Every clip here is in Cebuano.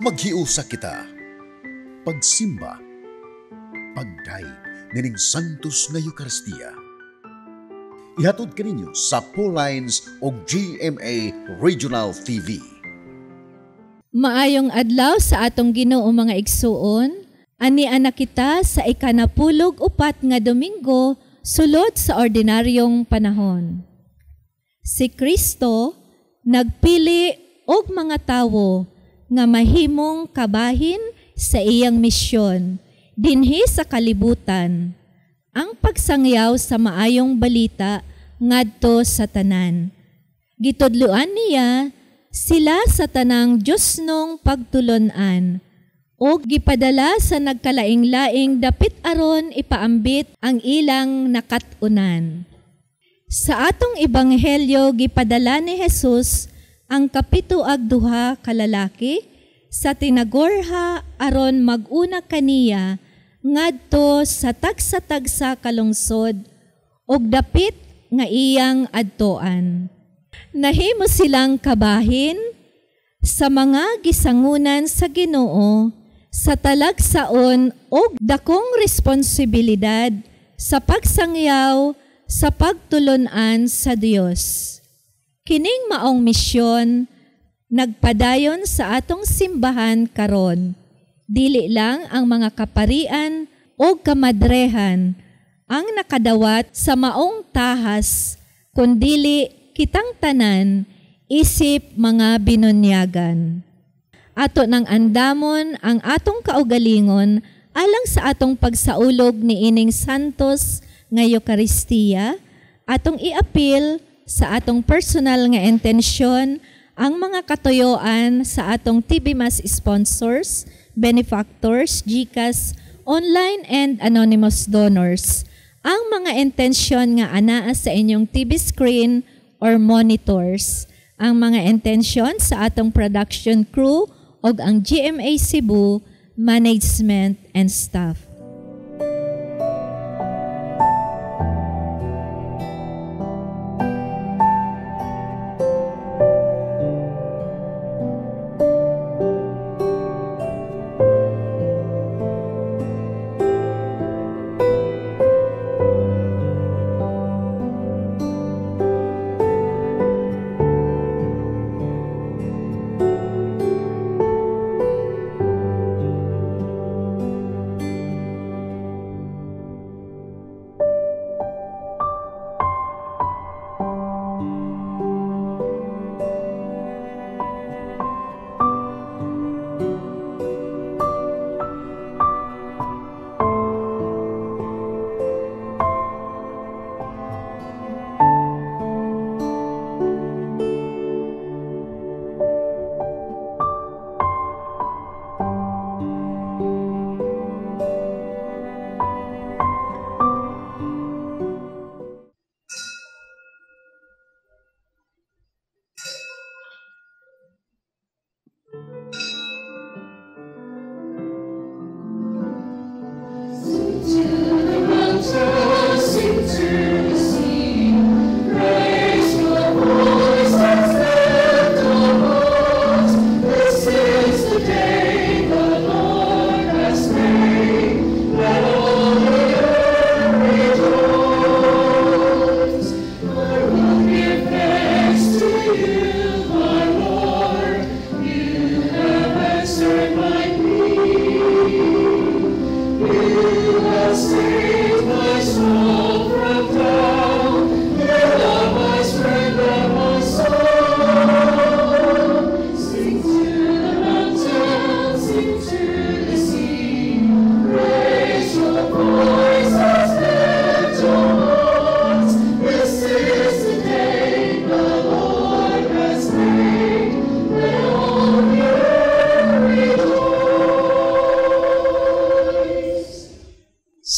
Maghiusa kita. Pagsimba. Pagdayeg nining Santos nga Eucharistia. Ihatod kaninyo sa Paulines o GMA Regional TV. Maayong adlaw sa atong Ginoo, mga igsuon. Ani-ana kita sa 14 nga Domingo sulod sa ordinaryong panahon. Si Kristo nagpili og mga tawo nga mahimong kabahin sa iyang misyon dinhi sa kalibutan, ang pagsangyaw sa maayong balita ngadto sa tanan. Gitudloan niya sila sa tanang Diyosnong pagtulon-an o gipadala sa nagkalaing-laing dapit aron ipaambit ang ilang nakat-unan. Sa atong ebanghelyo, gipadala ni Jesus ang 72 ka lalaki sa tinagorha aron mag-una kaniya ngadto sa tagsa-tagsa kalungsod og dapit nga iyang adtoan. Nahimo silang kabahin sa mga gisangunan sa Ginoo sa talagsaon og dakong responsibilidad sa pagsangyaw sa pagtulon-an sa Dios. Kining maong misyon nagpadayon sa atong simbahan karon. Dili lang ang mga kaparian o kamadrehan ang nakadawat sa maong tahas, kundili kitang tanan isip mga binunyagan. Ato nang andamon ang atong kaugalingon alang sa atong pagsaulog niining Santos nga Eucharistia, atong iapil sa atong personal nga intensyon ang mga katuyoan sa atong TV Mass sponsors, benefactors, GCash, online and anonymous donors. Ang mga intensyon nga anaa sa inyong TV screen or monitors. Ang mga intensyon sa atong production crew og ang GMA Cebu management and staff.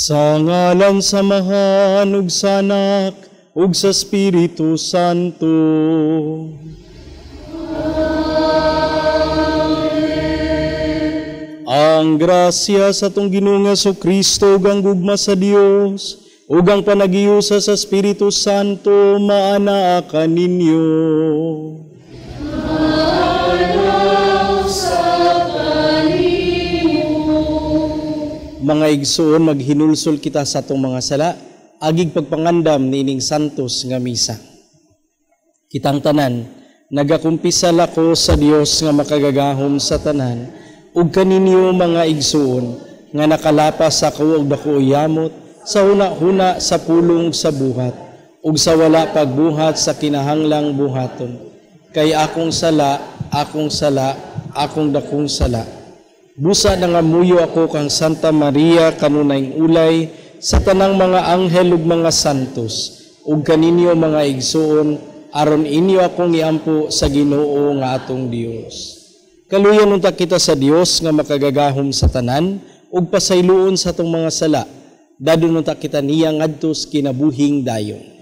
Sa ngalan sa Amahan ug sa Anak ug sa Espiritu Santo. Amen. Ang grasya sa atong Ginoong Hesukristo ug ang gugma sa Dios ug ang panagiusa sa Espiritu Santo maanaa kaninyo. Maanaa sa Mga igsoon, maghinulsol kita sa atong mga sala, agig pagpangandam niining santos nga misa. Kitang tanan, nagakumpisal ako sa Dios nga makagagahom sa tanan, ug kaninyo mga igsoon, nga nakalapas ako og dako yamot, sa huna-huna sa pulong sa buhat, ug sa wala pagbuhat sa kinahanglang buhaton. Kay akong sala, akong sala, akong dakong sala. Busa nangamuyo ako kang Santa Maria kanunayng ulay sa tanang mga anghel ug mga santos ug kaninyo mga igsoon aron inyo akong iampo sa Ginoo nga atong Dios. Kaluyan unta kita sa Dios nga makagagahom sa tanan ug pasayloon sa atong mga sala. Dadon unta kita niya ngadto sa kinabuhing dayon.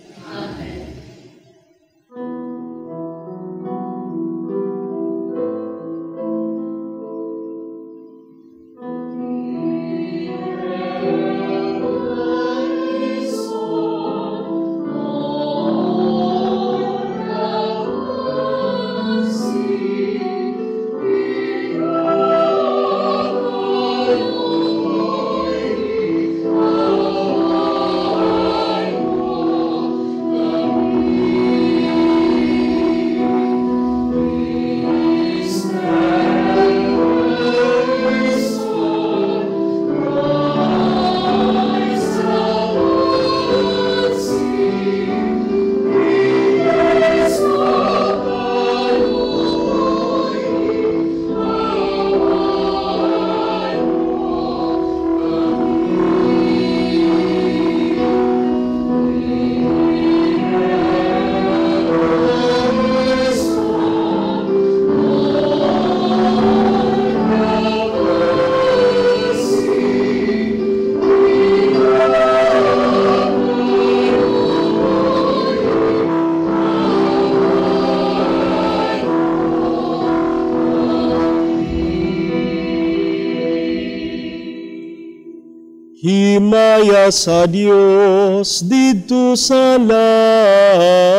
Himaya sa Dios didto sa langit.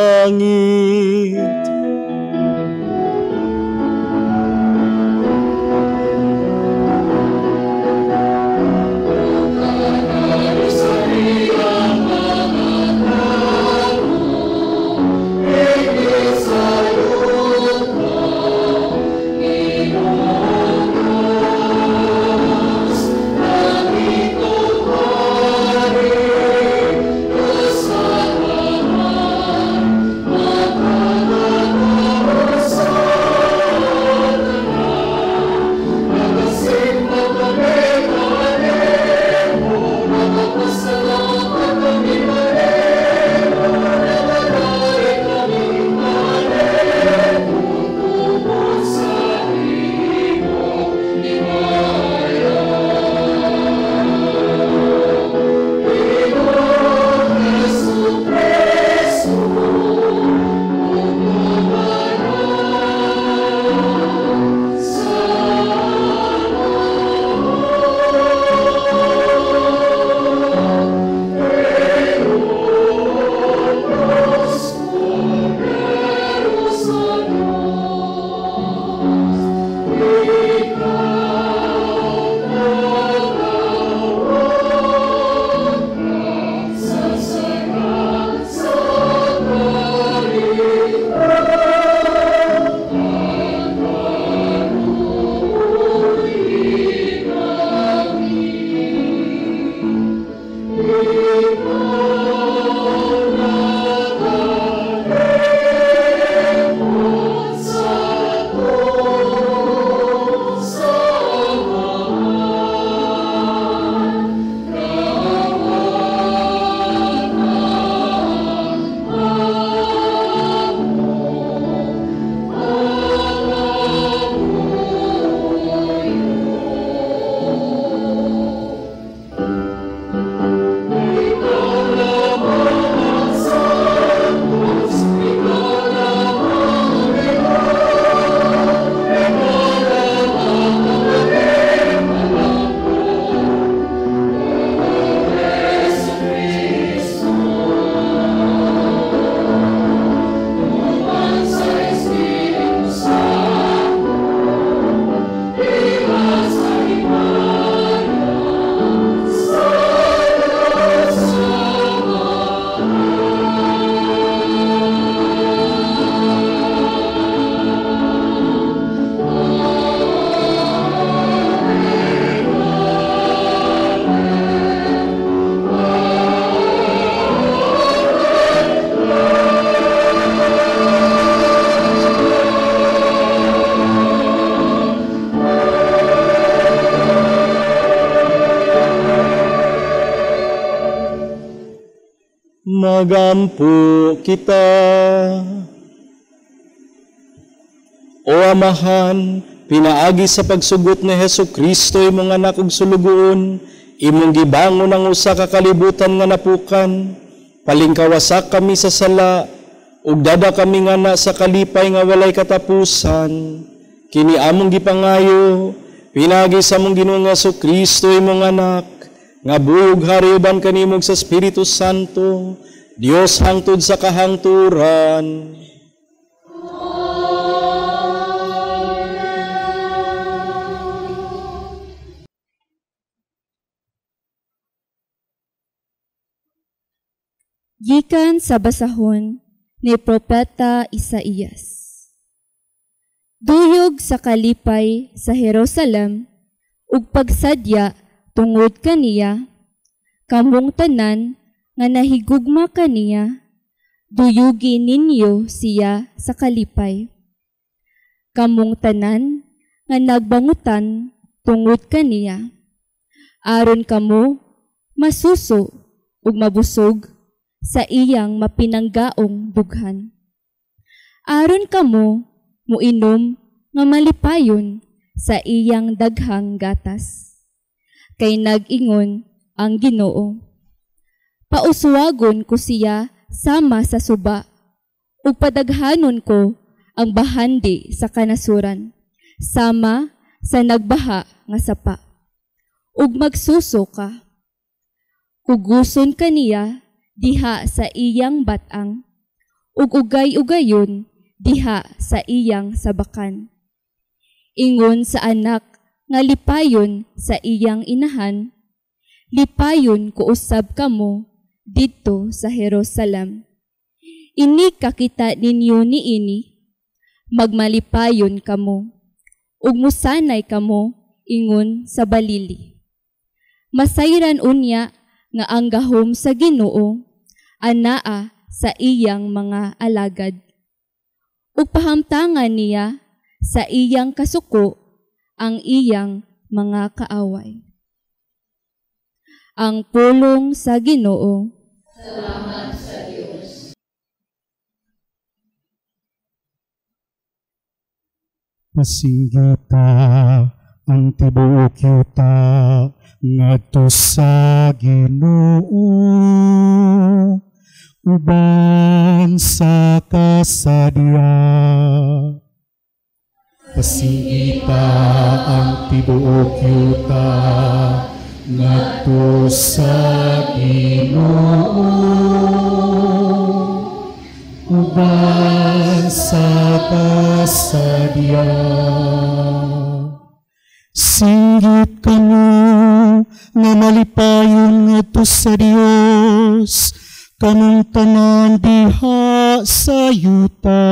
Magampo kita. O Amahan, pinaagi sa pagsugot ni Hesus Kristo imong anak ug sulugoon, imong gibangon ang usa ka kalibutan nga napukan. Palingkawasak kami sa sala, ug dada kami ngana sa kalipay nga walay katapusan. Kini among gipangayo, pinaagi sa among Ginoong Hesus Kristo imong anak, nga buhi ug hari uban kanimo sa Espiritu Santo, Dios hangtod sa kahangturan. Gikan sa basahon ni Propeta Isaías. Duyog sa kalipay sa Jerusalem ug pagsadya tungod kaniya, kamong tanan nga nahigugma kaniya, duyugi ninyo siya sa kalipay. Kamong tanan nga nagbangutan tungod kaniya, aron kamo masuso ug mabusog sa iyang mapinanggaong dughan. Aron kamo muinom nga malipayon sa iyang daghang gatas. Kay nag-ingon ang Ginoo, pauswagon ko siya sama sa suba, ug padaghanon ko ang bahandi sa kanasuran, sama sa nagbaha nga sapa. Ug magsuso ka, kuguson kaniya diha sa iyang batang, ug ugay-ugayon diha sa iyang sabakan. Ingon sa anak nga lipayon sa iyang inahan, lipayon ko usab kamo didto sa Jerusalem. Ini kakita ninyo niini, magmalipayon kamo, ug musanay kamo ingon sa balili. Masayran unya nga ang gahom sa Ginoo anaa sa iyang mga alagad. Ug pahamtangan niya sa iyang kasuko ang iyang mga kaaway. Ang pulong sa Ginoo. Salamat sa Dios. Pasinggita ang tibuok yuta ngadto sa Ginoo, uban sa kasadya. Pasinggita ang tibuok yuta ngadto sa Ginoo, uban sa kasadya. Singgit kamo nga malipayon ngadto sa Dios, kamong tanan diha sa yuta.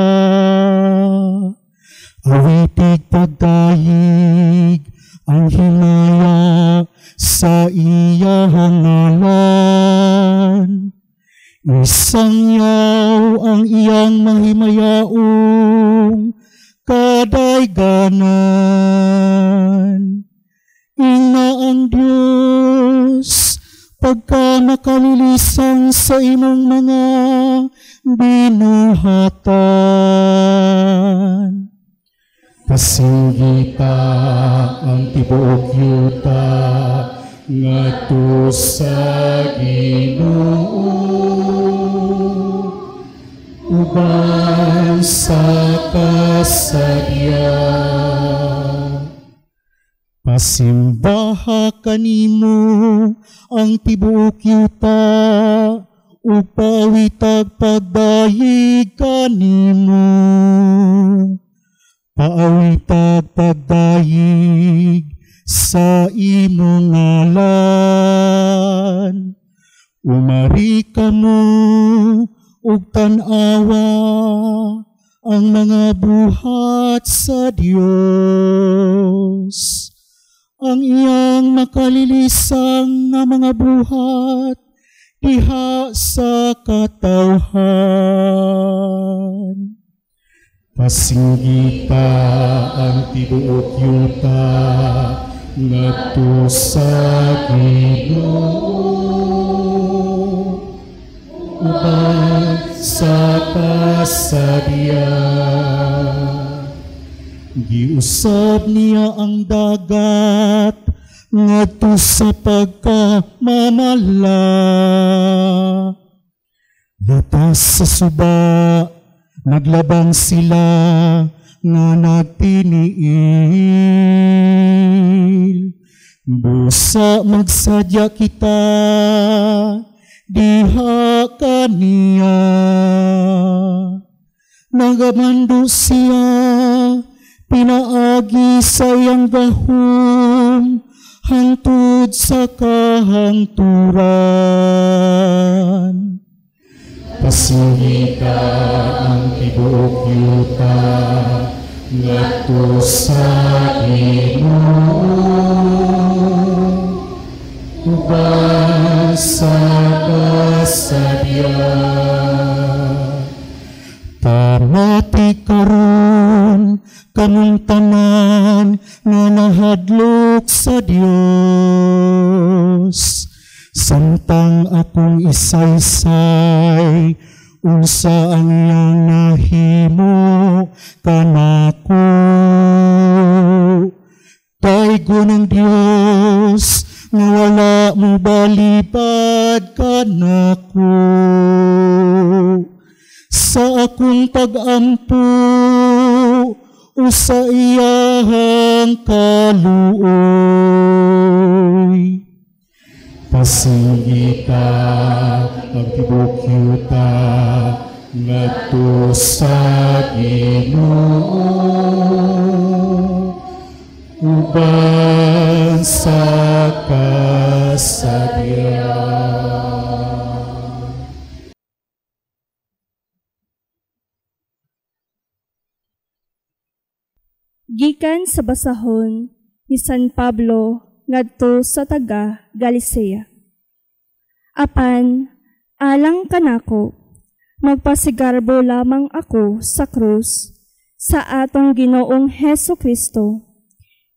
Awitig pagdayig ang himaya sa iyang ngalan. Isangyaw ang iyang mahimayaong kadayganan. Ina ang Diyos, pagka makalilisan sa imong mga binuhatan. Pasinggita ang tibuok yuta ngadto sa Ginoo, uban sa kasadya. Pasimbaha kanimo ang tibuok yuta, ug paawitag pagdayig kanimo. Paawitag pagdayig sa imong ngalan. Umari kamo ug tan-awa ang mga buhat sa Dios. Ang iyang makalilisang nga mga buhat diha sa katawhan. Pasinggita ang tibuok yuta ngadto sa Ginoo, uban sa kasadya. Giusab niya ang dagat ngadto sa pagkamamala. Latas sa suba, naglabang sila nga nagtiniil. Busa magsadya kita diha kaniya. Nagamando siya pinaagi sa iyang gahom hangtod sa kahangturan. Pasingita ang tibuok yuta ngadto sa Ginoo, uban sa kasadya. Pamati karon kamong tanan nga nahadlok sa Dios, samtang akong isaysay unsa ang iyang nahimo kanako. Taygo ng Dios nga wala mo balibad kanako. Sa akong pag-ampo o sa iyang kaluoy. Pasingita ang tibuok yuta ngadto sa Ginoo, uban sa kasadya. Gikan sa basahon ni San Pablo ngadto sa taga Galicia. Apan alang kanako, magpasigarbo lamang ako sa krus sa atong Ginoong Hesu Kristo.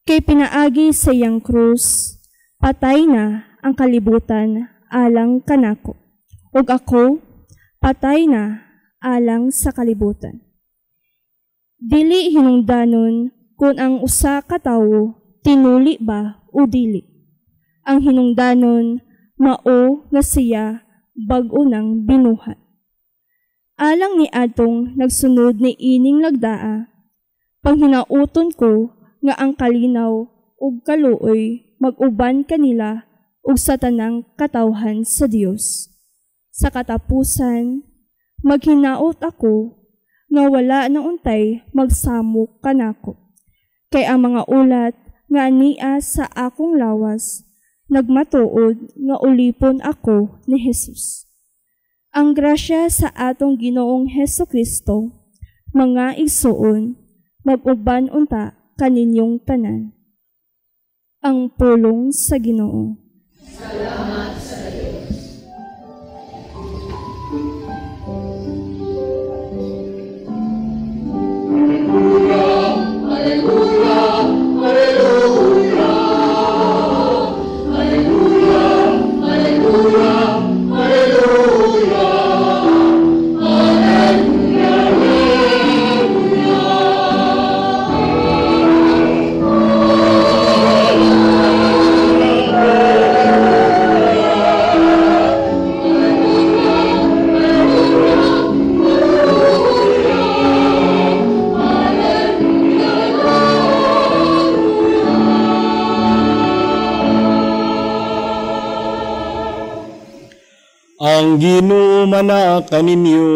Kay pinaagi sa iyang krus, patay na ang kalibutan alang kanako, ug ako patay na alang sa kalibutan. Dili hinungdanon kung ang usa ka tawo tinuli ba o dili. Ang hinungdanon mao nga siya bag-o nang binuhat. Alang ni atong nagsunod ni ining lagdaa, panghinauton ko nga ang kalinaw ug kaluoy mag-uban kanila ug sa tanang katawhan sa Dios. Sa katapusan, maghinaot ako nga wala na untay magsamok kanako. Kay ang mga ulat nga ania sa akong lawas, nagmatuod nga ulipon ako ni Jesus. Ang grasya sa atong Ginoong Hesu Kristo, mga igsuon, mag-uban unta kaninyong tanan. Ang pulong sa Ginoo. Salamat sa Dios. Alleluia, alleluia, alleluia. Alleluia, alleluia, alleluia. Alleluia, alleluia. Ang Ginoo manaa kaninyo.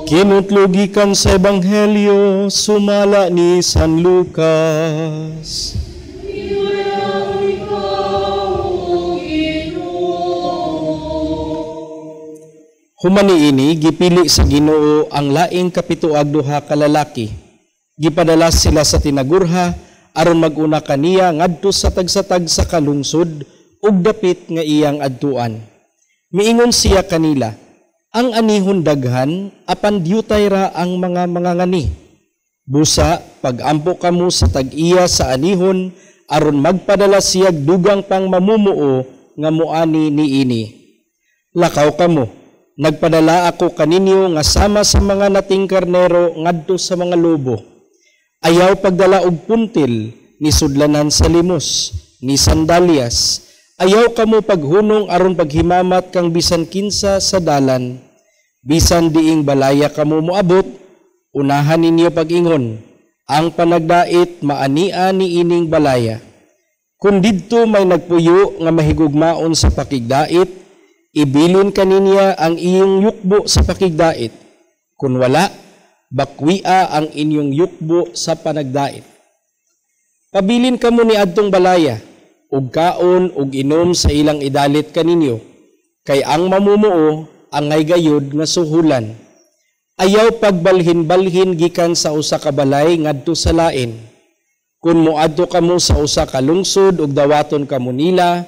Kinutlugikan sa Ebanghelyo sumala ni San Lucas. Human niini gipili sa Ginoo ang laing kapituag duha ka lalaki. Gipadala sila sa tinagurha aron mag-una kaniya ngadto sa tagsa-tagsa sa kalungsod ug dapit nga iyang adtuan. Miingon siya kanila, ang anihon daghan apan diyutay ra ang mga mangangani. Busa pagampo kamo sa tag-iya sa anihon, aron magpadala siyag dugang pang mamumuo nga muani niini. Lakaw kamo, nagpadala ako kaninyo nga sama sa mga nating karnero ngadto sa mga lobo. Ayaw pagdala og puntil, ni sudlanan sa limos, ni sandalyas. Ayaw kamo paghunong aron paghimamat kang bisan kinsa sa dalan. Bisan diing balaya kamo moabot, unahan ninyo pag-ingon, ang panagdait maania ni ining balaya. Kung didto may nagpuyo nga mahigugmaon sa pakigdait, ibilin kaninya ang iyong yukbo sa pakigdait. Kung wala, bakwia ang inyong yukbo sa panagdait. Pabilin kamo ni adtong balaya, ug kaon ug inom sa ilang idalit kaninyo, kay ang mamumuo angay gayud nga suhulan. Ayaw pagbalhin-balhin gikan sa usa ka balay ngadto sa lain. Kung moadto kamo sa usa ka lungsod ug dawaton kamo nila,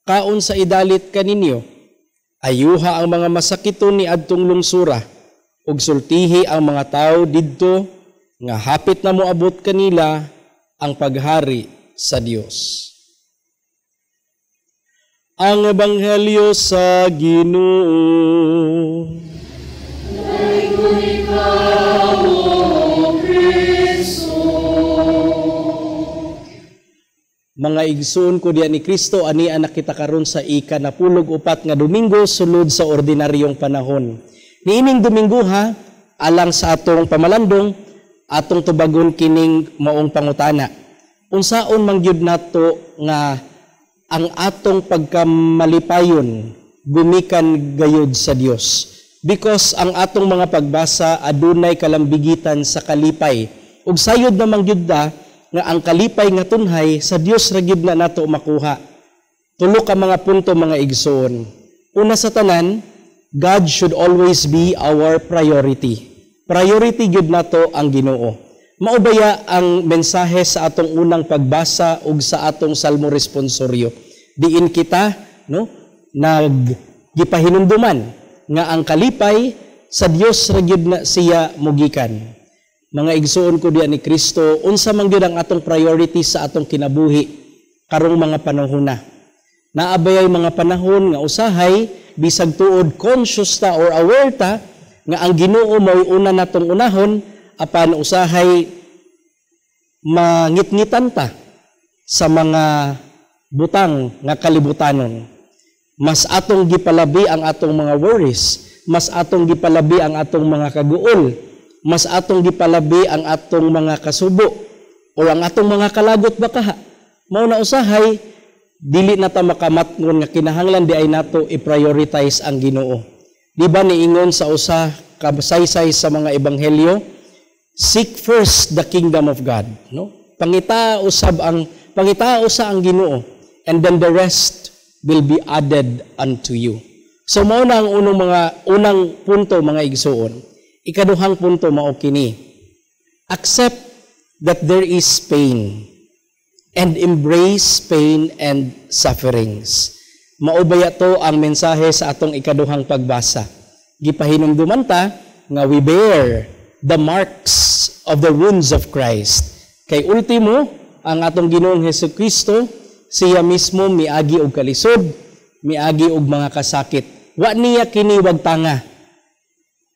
kaon sa idalit kaninyo. Ayuha ang mga masakiton ni adtong lungsura ug sultihi ang mga tawo didto nga hapit na moabot kanila ang paghari sa Dios. Ang Ebanghelyo sa Ginoo. Ikaw, O Kristo. Mga igsoon ko diya ni Kristo, ani anak kita karon sa ika-napulog upat nga Domingo sulod sa ordinaryong panahon. Niining Domingo ha, alang sa atong pamalandong, atong tubagon kining maong pangutana. Unsaon man gyud nato nga ang atong pagkamalipayon gumikan gayud sa Dios? Because ang atong mga pagbasa adunay kalambigitan sa kalipay. Ug sayod naman gyud da nga ang kalipay nga tunhay sa Dios ra gyud na nato makuha. Tulo ka mga punto, mga igsoon. Una sa tanan, God should always be our priority. Priority gyud nato ang Ginoo. Mao baya ang mensahe sa atong unang pagbasa ug sa atong Salmo responsoryo? Diin kita, no, naggipahinumduman nga ang kalipay sa Dios ra gyud na siya mugikan. Mga igsoon ko diya ni Kristo, unsa man gyud ang atong priority sa atong kinabuhi karong mga panahon na? Naa bayay mga panahon nga usahay bisag tuod conscious ta or aware ta nga ang Ginoo mao'y una natong unahon, apan usahay mangitngitan ta sa mga butang nga kalibutanon. Mas atong gipalabi ang atong mga worries, mas atong gipalabi ang atong mga kaguol, mas atong gipalabi ang atong mga kasubo o ang atong mga kalagot bakaha. Mao na usahay dili na ta makamatngon nga kinahanglan di ay nato i-prioritize ang Ginoo. Di ba niingon sa usa ka saysay sa mga ebanghelyo, "Seek first the kingdom of God," no? Pangita usa ang Ginoo, and then the rest will be added unto you. So mao na ang unang punto, mga igsuon. Ikaduhang punto mao kini. Accept that there is pain and embrace pain and sufferings. Mao baya to ang mensahe sa atong ikaduhang pagbasa? Gipahinumduman ta nga we bear the marks of the wounds of Christ. Kay ultimo, ang atong Ginoong Hesus Kristo, siya mismo miagi og kalisod, miagi og mga kasakit. Wa niya kini wagtanga.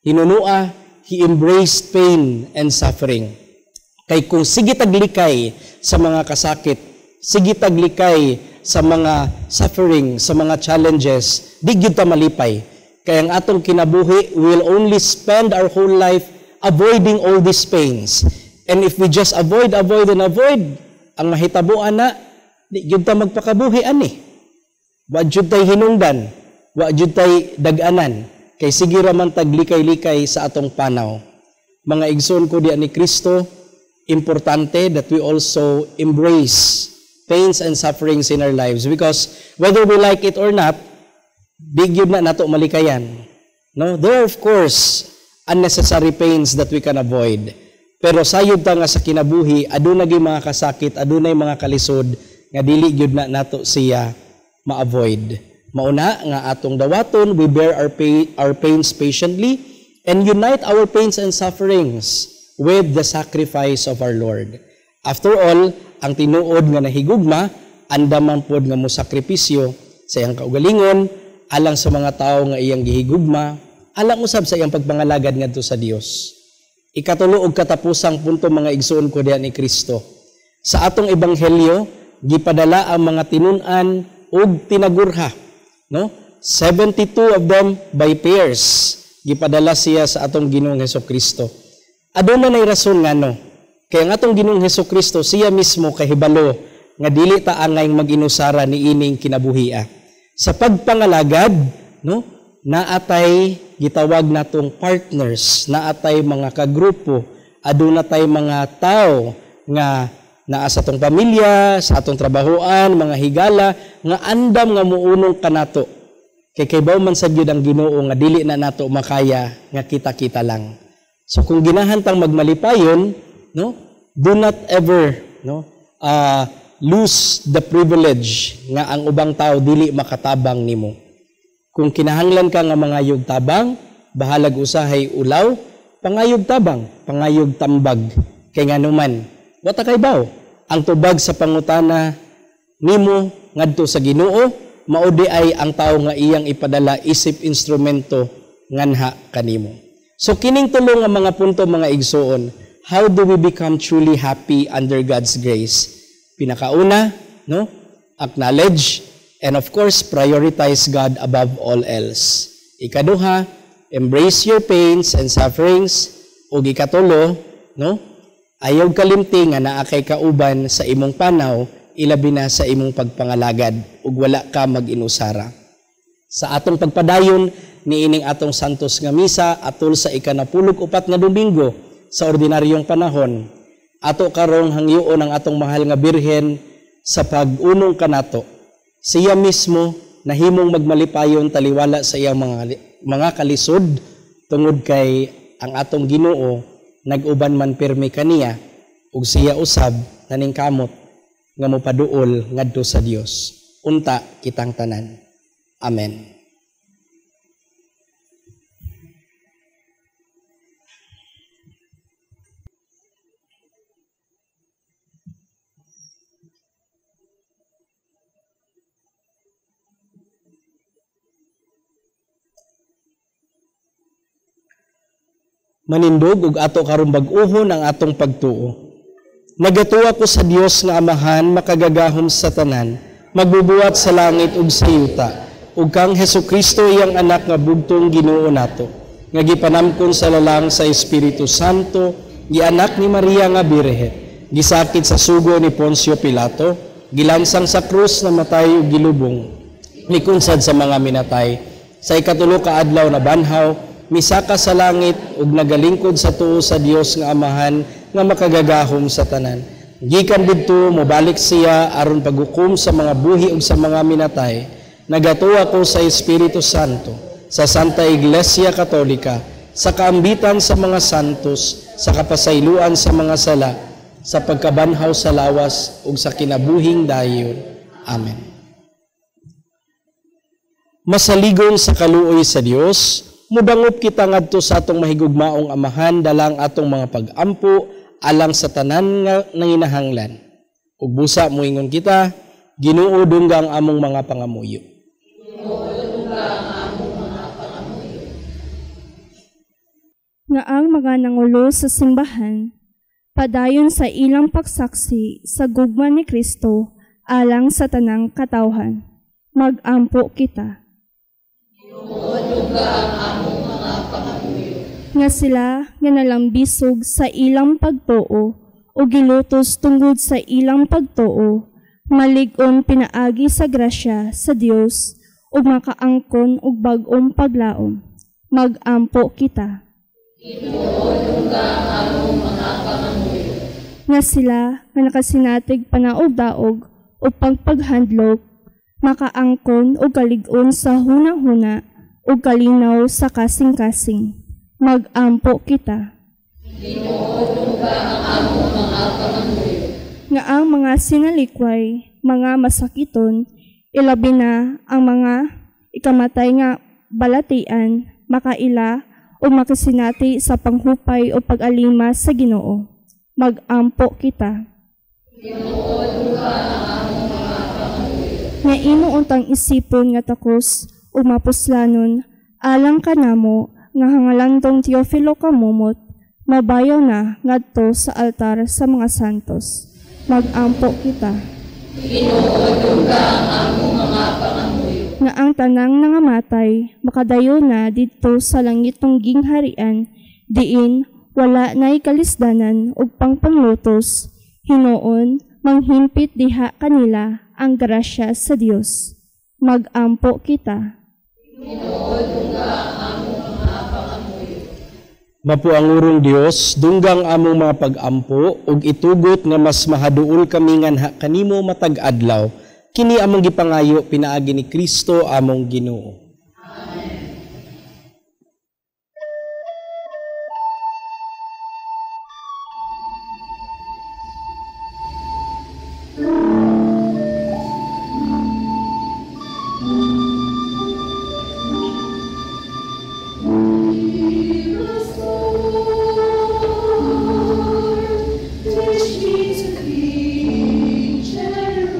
Hinunua, he embraced pain and suffering. Kay kung sige taglikay sa mga kasakit, sige taglikay sa mga suffering, sa mga challenges, di gyud ta malipay. Kay ang atong kinabuhi, we will only spend our whole life avoiding all these pains. And if we just avoid, avoid, and avoid, ang mahitabuan na, di gyud ta magpakabuhi ani. Wa jud tay hinungdan, wa jud tay dag-anan, kay sige ra man taglikay-likay sa atong panaw. Mga igsoon ko diya ni Kristo, importante that we also embrace pains and sufferings in our lives because whether we like it or not, di gyud na nato malikayan. No? There are, of course, unnecessary pains that we can avoid. Pero sayod ta nga sa kinabuhi, aduna gyud mga kasakit, adunay mga kalisod nga dili gyud na nato siya ma-avoid. Mauna nga atong dawaton, we bear our pains patiently and unite our pains and sufferings with the sacrifice of our Lord. After all, ang tinuod nga nahigugma, andaman pod nga mosakripisyo sa iyang kaugalingon, alang sa mga tawo nga iyang gihigugma, alang usab sa iyang pagpangalagad ngadto sa Dios. Ikatulo og katapusang punto, mga igsoon ko diha ni Kristo. Sa atong ebanghelyo, gipadala ang mga tinun-an og tinagurha, no? 72 of them by pairs gipadala siya sa atong Ginoong Hesukristo. Aduna nay rason ngano. Kay ang atong Ginoong Hesukristo, siya mismo kahibalo nga dili ta angay mag-inusara niining kinabuhia. Sa pagpangalagad, no, naatay gitawag natong partners, naatay mga kagrupo, aduna tay mga tao nga naa sa atong pamilya, sa atong trabahoan, mga higala, nga andam nga muunong kanato. Kay kaybaw man sa gyud ang Ginoo nga dili na nato makaya nga kita-kita lang. So kung ginahan tang magmalipayon, no, do not ever, no, lose the privilege nga ang ubang tao dili makatabang nimo. Kung kinahanglan ka nga mangayog tabang, bahalag usahay ulaw, pangayog tabang, pangayog tambag. Kay nganuman, wata kay baw, ang tubag sa pangutana nimo ngadto sa Ginoo, mao di ay ang tao nga iyang ipadala isip instrumento nganha kanimo. So kining tulo nga mga punto, mga igsoon, how do we become truly happy under God's grace? Pinakauna, no? Acknowledge and of course prioritize God above all else. Ikaduha, embrace your pains and sufferings. Ug ikatulo, no? Ayaw kalimti nga naa kay kauban sa imong panaw, ilabi na sa imong pagpangalagad ug wala ka mag-inusara. Sa atong pagpadayon niining atong Santos nga Misa atol sa 14 nga Domingo sa ordinaryong panahon, ato karong hangyoon ang atong mahal nga Birhen sa pag-unong kanato. Siya mismo nahimong magmalipayon taliwala sa iyang mga kalisod tungod kay ang atong Ginoo nag-uban man pirmi kaniya ug siya usab naningkamot nga mopaduol ngadto sa Dios. Unta kitang tanan. Amen. Manindog ug ato karon bag-uhon ang atong pagtuo. Nagatuwa ko sa Dios nga Amahan, makagagahom sa tanan, magbubuhat sa langit ug sa yuta, ug kang Hesukristo iyang anak nga bugtong Ginoo nato, nga gipanamkon sa lalang sa Espiritu Santo, gianak ni Maria nga Birhen, gisakit sa sugo ni Poncio Pilato, gilansang sa krus, namatay ug gilubong, mikunsad sa mga minatay, sa ikatulo ka adlaw na banhaw, misaka sa langit ug nagalingkod sa tuo sa Dios nga Amahan nga makagagahom sa tanan. Gikan didto mobalik siya aron paghukom sa mga buhi ug sa mga minatay. Nagatuwa ko sa Espiritu Santo, sa Santa Iglesia Katolika, sa kaambitan sa mga santos, sa kapasayloan sa mga sala, sa pagkabanhaw sa lawas ug sa kinabuhing dayon. Amen. Masaligon sa kaluoy sa Dios, mudangop kita ngadto sa atong mahigugmaong Amahan dalang atong mga pag-ampo alang sa tanan nga nanginahanglan. Ug busa moingon kita, Ginoo, dungga ang among mga pangamuyo. Nga ang mga nangulo sa simbahan padayon sa ilang pagsaksi sa gugma ni Kristo alang sa tanang katawhan. Mag-ampo kita. Nga sila nga nalambisog sa ilang pagtuo o gilutos tungod sa ilang pagtuo, malig-on pinaagi sa grasya sa Dios ug makaangkon og bag-ong paglaom. Mag-ampo kita. Nga sila nga nakasinatig panaog-daog o pagpaghandlok, makaangkon og kalig-on sa hunahuna ug kalinaw sa kasing-kasing. Mag-ampo kita. Nga ang mga sinalikway, mga masakiton, ilabi na ang mga ikamatay nga balatian, makaila o makasinati sa panghupay o pag-alima sa Ginoo. Mag-ampo kita. Ginoo, dungga ang among mga pangamuyo. Nga imo untang isipon nga takos ug mapuslanon alang kanamo nga hangalandong Teofilo kamumot, mabayaw na ngadto sa altar sa mga santos. Magampo kita. Ginoo, dungga ang among mga pangamuyo. Nga ang tanang nangamatay makadayo na didto sa langitong gingharian, diin wala nay kalisdanan ug pangpanglutos, hinuon manghimpit diha kanila ang grasya sa Dios. Magampo kita. Ginoo, dungga ang among mga pangamuyo. Mapuang urong Dios, dunggang among mga pag-ampo ug itugot nga mas mahaduol kami nganha kanimo matag adlaw. Kini among gipangayo pinaagi ni Kristo among Ginoo. Amen. Teach me to be generous.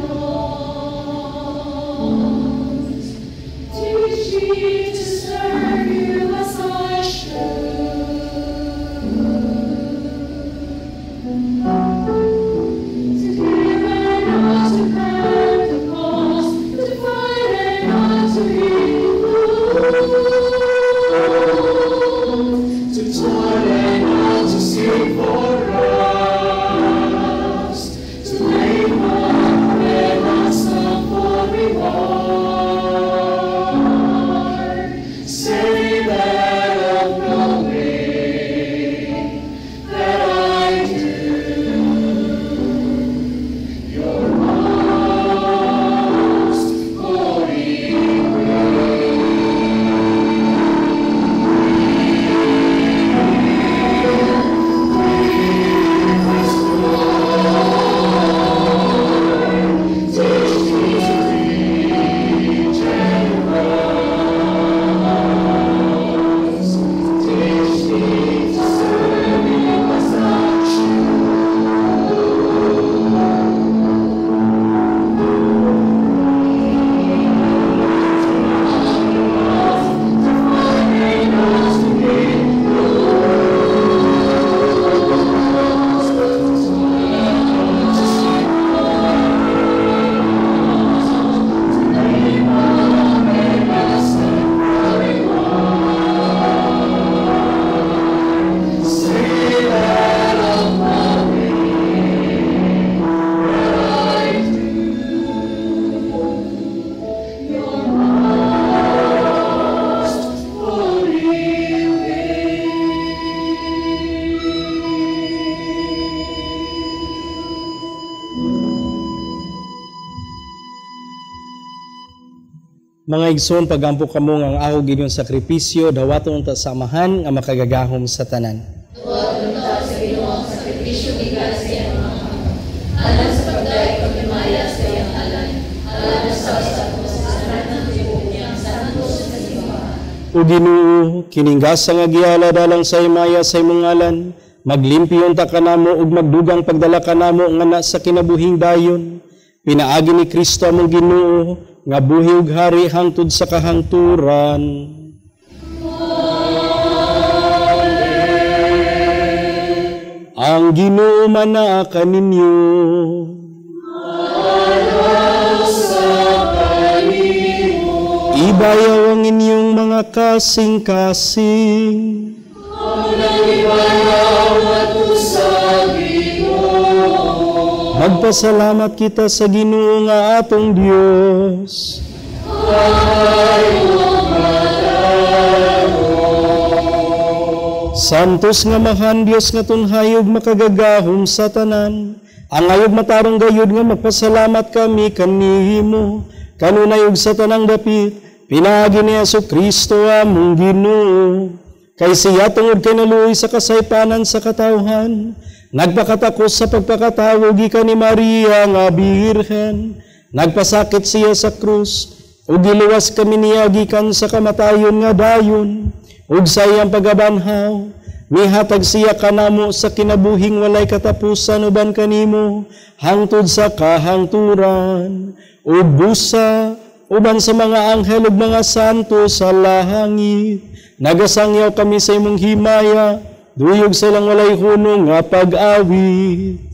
Teach me to serve you as I should. To give and not to count the cost, to fight and not to be moved, to toil and not to seek for rest, to labor and not stop for reward. Say that of knowing that I do your most holy Teach me to be generous. Teach me to serve you as I should. To find and not to be lost, to toil and not to seek for rest, to labor and not seek for reward. Say that of knowing that I do your most holy will. Mga igsoon, pagampo kamo nga ang ako ginyong sakripisyo, dawaton unta sa Amahan nga makagagahom sa tanan. Tuwag unta sa Ginoo ang sakripisyo gikan sa iyang mga kamot. Alang sa pagdayeg paghimaya sa iyang ngalan, alang usab sa kapuslanan ng tibuok niyang santos nga simbahan. O Ginoo, kining gasa nga gihalad alang sa himaya sa imong ngalan, maglimpyo unta kanamo ug magdugang pagdala kanamo ngana sa kinabuhing dayon. Pinaagi ni Kristo among Ginoo, nga buhi ug hari hangtod sa kahangturan. Ang Ginoo manaa kaninyo. Ibayaw ang inyong mga kasing-kasing. Magpasalamat kita sa Ginoo nga atong Dios. Santos nga Amahan, Dios nga tunhay ug makagagahom sa tanan, ang ayog matarong gayud nga magpasalamat kami kanimo, kanunay ug sa tanang dapit, pinaagi ni Jesu Kristo among Ginoo. Kay siya tungod kay naluoy sa kasaypanan sa katawhan, nagpakatakos sa pagpakatawo gikan ni Maria nga Birhen, nagpasakit siya sa krus, ug giluwas kami niya gikan sa kamatayon nga dayon, ug sa iyang pagabanhaw, Mihatag siya kanamo sa kinabuhing walay katapusan uban kanimo hangtod sa kahangturan. Ug busa uban sa mga anghel ug mga santo sa langit, nagasangyaw kami sa imong himaya, duyog sa ilang walay hunong nga pag-awit.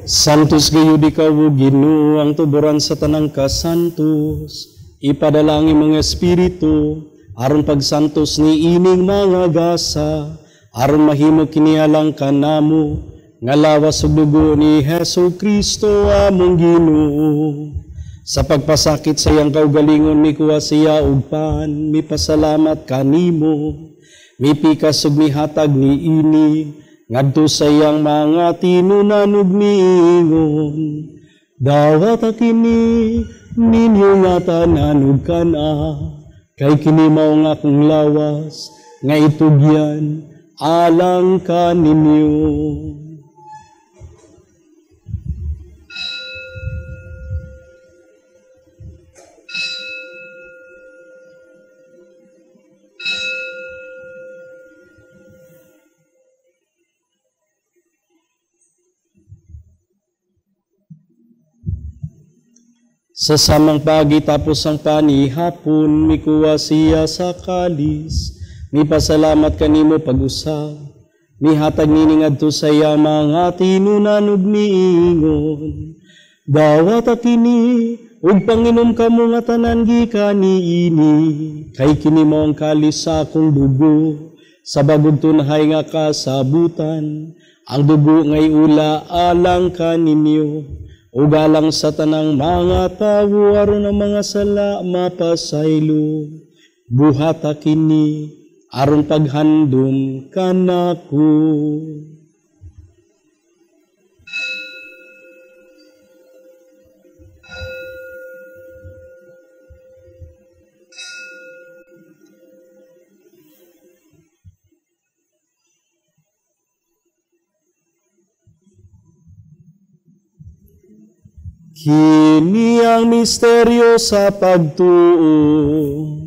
Santos gayud ikaw, o Ginoo, ang tuburan sa tanang kasantos. Ipadala ang imong espiritu aron pagsantos ni ining mga gasa, aron mahimo kini alang kanamo nga lawas ug dugo ni Hesus Kristo among Ginoo. Sa pagpasakit sa iyang kaugalingon mikuha siya og pan, mipasalamat kanimo, mipikas ug mihatag niini ngadto sa iyang mga tinunan ug miingon, dawata kini ninyo nga tanan ug kana, kay kini mao nga akong lawas nga itugyan alang kaninyo. Sa samang pagi tapos ang panihapon, mikuha siya sa kalis, mipasalamat kanimo pag-usab, mihatag nining adto sa iya mga tinunan ug miingon, dawata kini ug panginom kamo nga tanan gikan niini, kay kini mao ang kalis sa akong dugo, sa bagong tunhay nga kasabutan, ang dugo ngay ula alang kaninyo, ugalang sa tanang mga tawo aron ang mga sala mapasaylo. Buhata kini aron paghandom kanako. Kini ang misteryo sa pagtuo.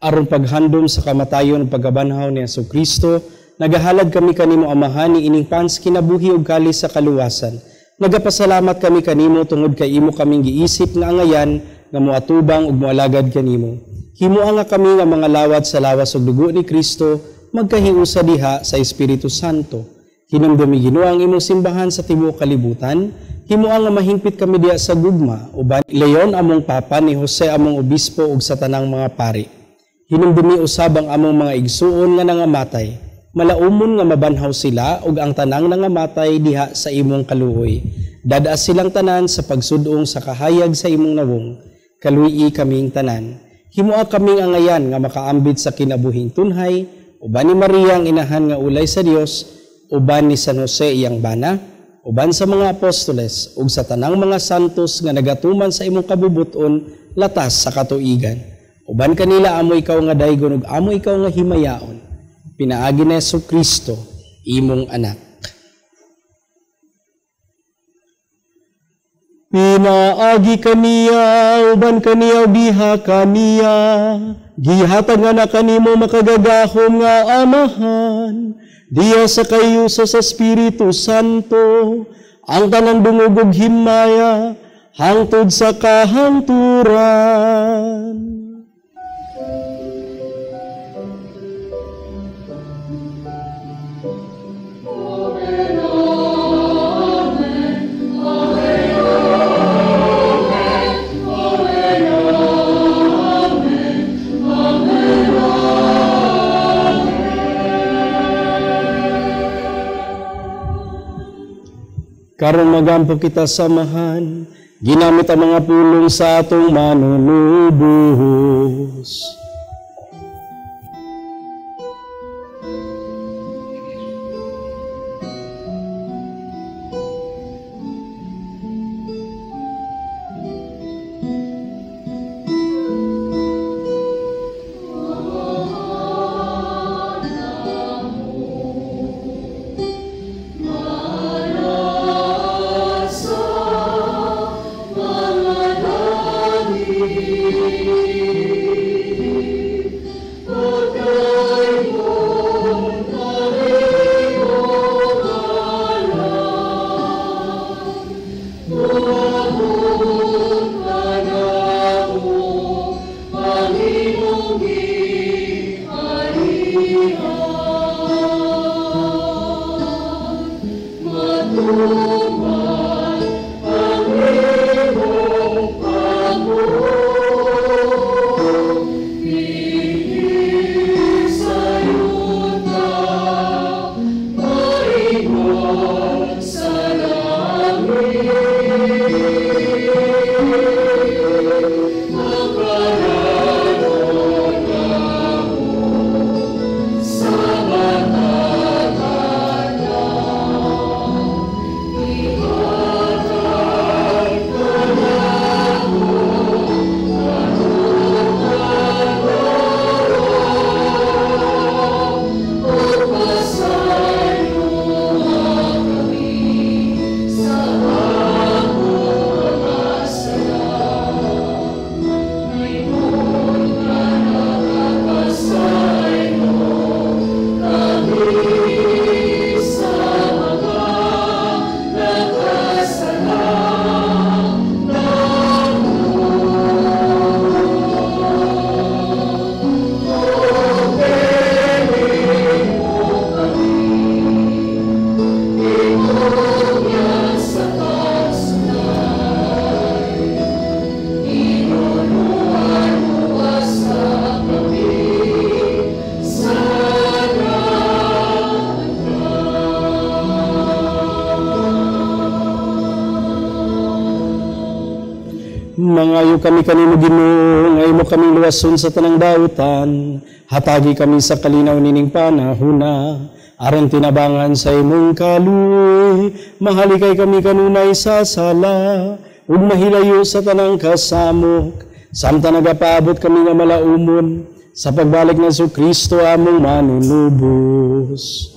Aron paghandom sa kamatayon ug pagkabanhaw ni Hesukristo, nagahalad kami kanimo Amahan ni ining pans kinabuhi ug kalis sa kaluwasan. Nagapasalamat kami kanimo tungod kay imo kaming giisip nga angayan nga moatubang ug moalagad kanimo. Himoa nga kami nga mga lawat sa lawas ug dugo ni Kristo, magkahiusa diha sa Espiritu Santo. Hinumdumi Ginoo ang imong simbahan sa tibuok kalibutan. Himoa nga mahingpit kami diha sa gugma uban Leon among Papa, ni Jose among obispo ug sa tanang mga pari. Hinumdumi usab ang among mga igsuon nga nangamatay, Malaumon nga mabanhaw sila ug ang tanang nangamatay diha sa imong kaluoy. Dad-a silang tanan sa pagsudong sa kahayag sa imong nawong. Kaluyi kaming tanan. Himoa kaming angayan nga makaambit sa kinabuhing tunhay, uban ni Maria ang inahan nga ulay sa Dios, uban ni San Jose iyang bana, uban sa mga apostoles ug sa tanang mga santos nga nagatuman sa imong kabubuton latas sa katuigan. Uban kanila amo ikaw nga daygon ug amo ikaw nga himayaon. Pinaagi ni Jesu Kristo, imong anak. Pinaagi kaniya, uban kaniya, biha kaniya, gihatag nga na kanimo makagagahom nga Amahan, diya sa kayusa sa Espiritu Santo, ang tanang dungog ug himaya, hangtod sa kahangturan. Karon magampo kita samahan, ginamit ang mga pulong sa atong manunubos. Mangayo kami kanimo Ginoo, nga imo kaming luwason sa tanang dautan. Hatagi kami sa kalinaw nining panahuna, aron tinabangan sa imong kaluoy. Mahalikay kami kanunay sa sala, ug mahilayo sa tanang kasamok. Samtang nagapaabot kami nga malaumon sa pagbalik ng Jesu Kristo among manunubos.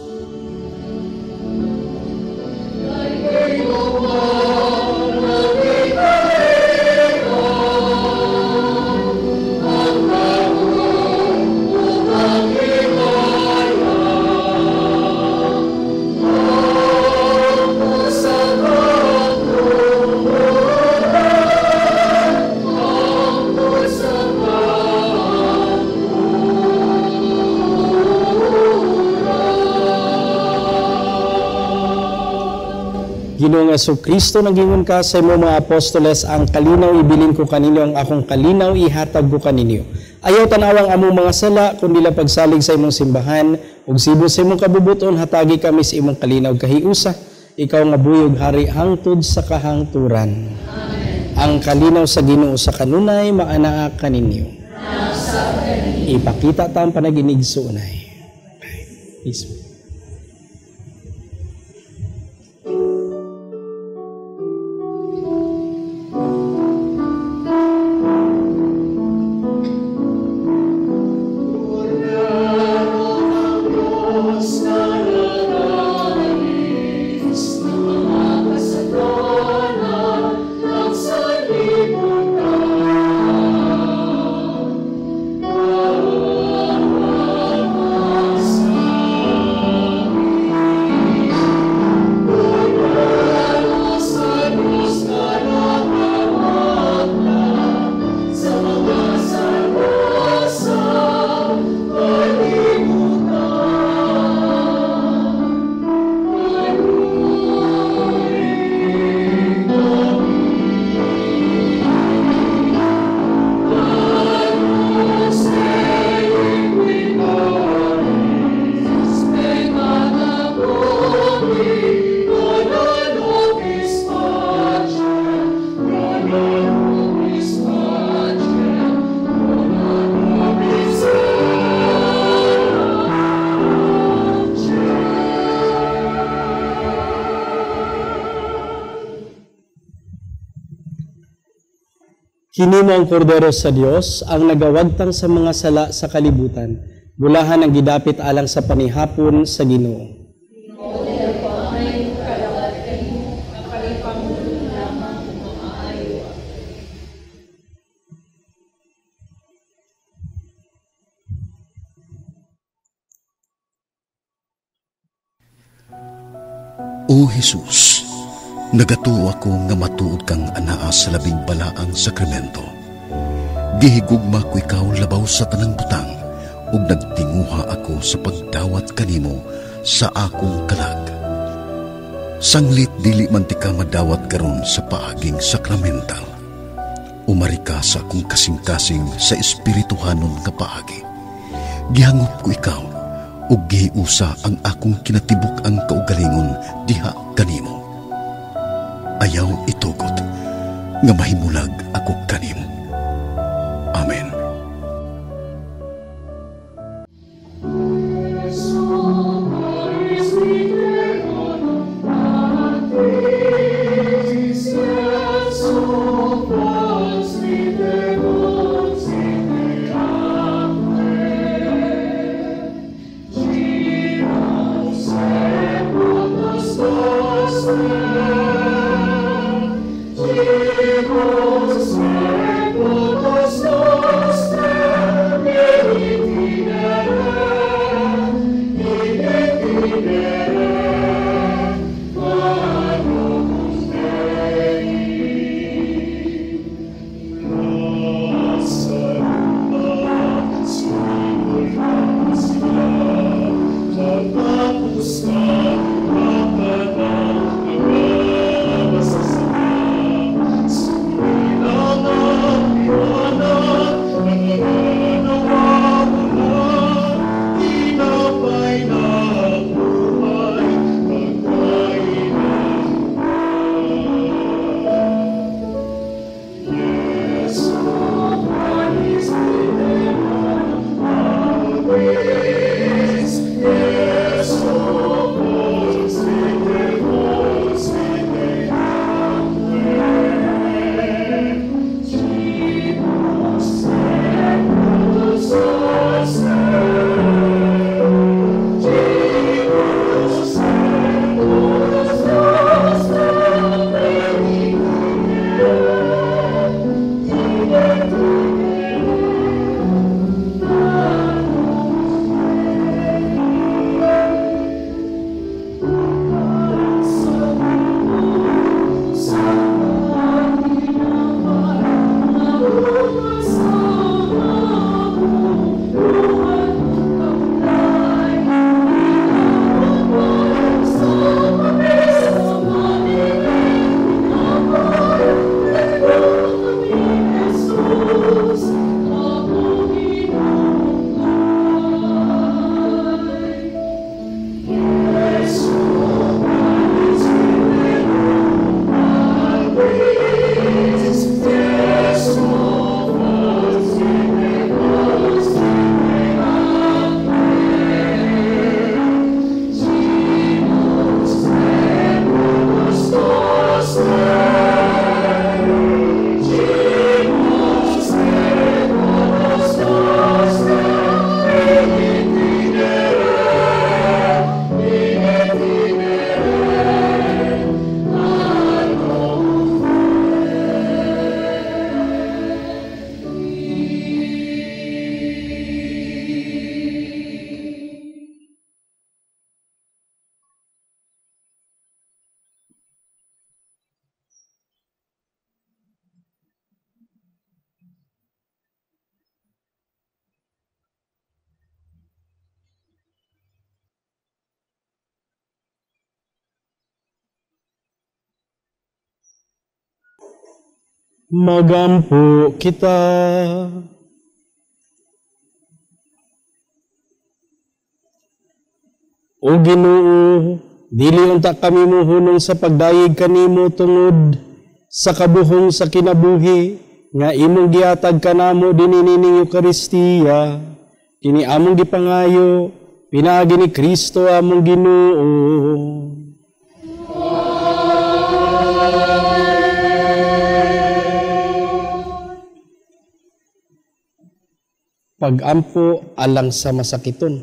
Ginoong Jesu Kristo, nagingon ka sa imong mga apostoles, ang kalinaw ibilin ko kaninyo, ang akong kalinaw ihatag ko kaninyo. Ayaw tanawang among mga sala, kundi lang pagsalig sa imong simbahan, ug sibo sa imong kabubuton, hatagi kami sa imong kalinaw kahiusa. Ikaw nga buyog hari hangtod sa kahangturan. Amen. Ang kalinaw sa Ginoo sa kanunay maanaa kaninyo. Ipakita ta ang panaginig suunay. Peace. Kini mo ang kordero sa Dios, ang nagawagtang sa mga sala sa kalibutan. Bulahan ang gidapit alang sa panihapon sa Ginoo. O Jesus, nagatuo ako nga matuod kang anaa sa labing balaang sakramento. Gihigugma ko ikaw labaw sa tanang butang ug nagtinguha ako sa pagdawat kanimo sa akong kalag. Sanglit dili man ti ka madawat karon sa paaging sakramental. Umari ka sa akong kasing-kasing sa espirituhanon nga paagi. Gihangop ko ikaw ug gihiusa ang akong kinatibuk-ang kaugalingon diha kanimo. Ayaw itugot nga mahimulag ako kanimo. Amen. Jesus. Magampo kita. O Ginoo, dili unta kami mohunong sa pagdayeg kanimo tungod sa kabuhong sa kinabuhi nga imong gihatag kanamo dinhi nining Eukaristiya. Kini among gipangayo pinaagi ni Kristo among Ginoo. Pagampo alang sa masakiton.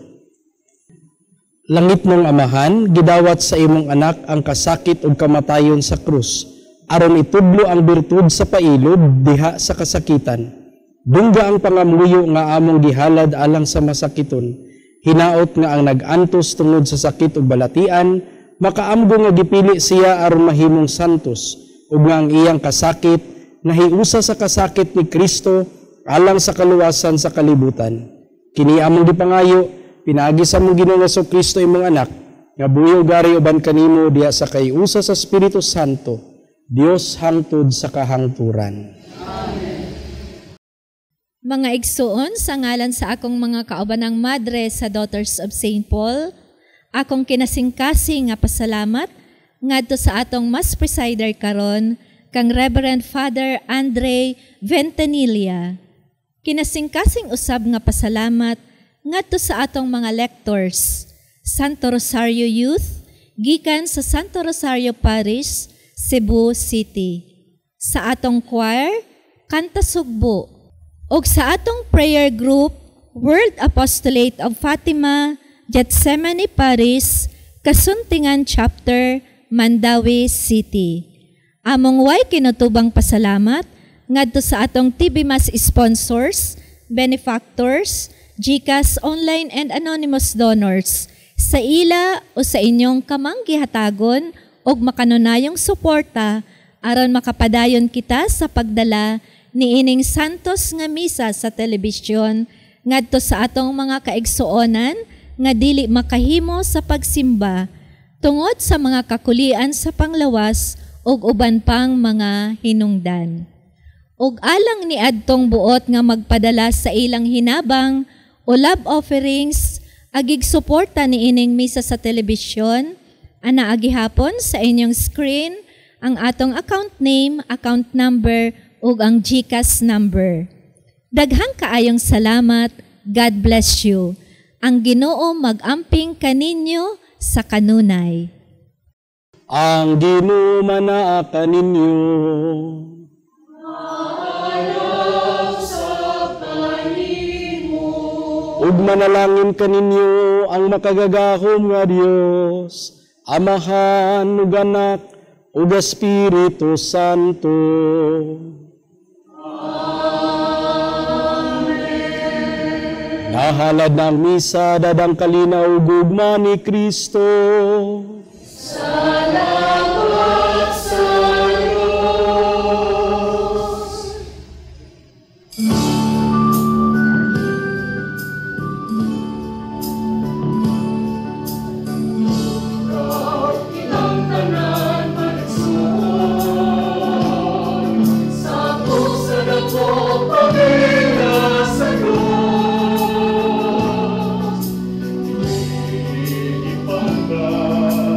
Langit ng Amahan, gidawat sa imong anak ang kasakit ug kamatayon sa krus, aron itudlo ang birtud sa pailod diha sa kasakitan. Dungga ang pangamuyo nga among gihalad alang sa masakiton. Hinaot nga ang nag-antos tungod sa sakit ug balatian, makaamgo nga gipili siya aron mahimong santos, ug nga ang iyang kasakit nahiusa sa kasakit ni Kristo alang sa kaluwasan sa kalibutan. Kini among gipangayo pinaagi sa among Ginoong Hesukristo imong anak, nga buhi ug gari uban kanimo diha sa kaiusa sa Espiritu Santo, Dios hangtod sa kahangturan. Amen. Mga igsuon, sa ngalan sa akong mga kaubanang madre sa Daughters of St. Paul, akong kinasingkasing nga pasalamat ngadto sa atong Mass Presider karon kang Reverend Father Andre Ventanilla. Kinasingkasing usab nga pasalamat ngadto sa atong mga lectors, Santo Rosario Youth, gikan sa Santo Rosario Parish, Cebu City. Sa atong choir, Kanta Sugbo, ug sa atong prayer group, World Apostolate of Fatima, Gethsemane Parish, Kasuntingan Chapter, Mandaue City. Among way kinutubang pasalamat ngadto sa atong TV Mass sponsors, benefactors, GCash online and anonymous donors sa ila o sa inyong kamanggihatagon og makanunayong suporta aron makapadayon kita sa pagdala niining santos nga misa sa telebisyon ngadto sa atong mga kaigsuonan nga dili makahimo sa pagsimba tungod sa mga kakulian sa panglawas ug uban pang mga hinungdan. Ug alang ni adtong buot nga magpadala sa ilang hinabang o love offerings agig suporta niining misa sa telebisyon, ana agihapon sa inyong screen ang atong account name, account number ug ang GCash number. Daghang kaayong salamat. God bless you. Ang Ginoo mag-amping kaninyo sa kanunay. Ang Ginoo manaa kaninyo. Ug manalangin kaninyo ang makagagahom nga Dios, Amahan ug Anak ug Espiritu Santo. Amen. Nahalad ng misa, dadang kalinaw ug ugma ni Kristo. Salamat sa Diyos. Ipangga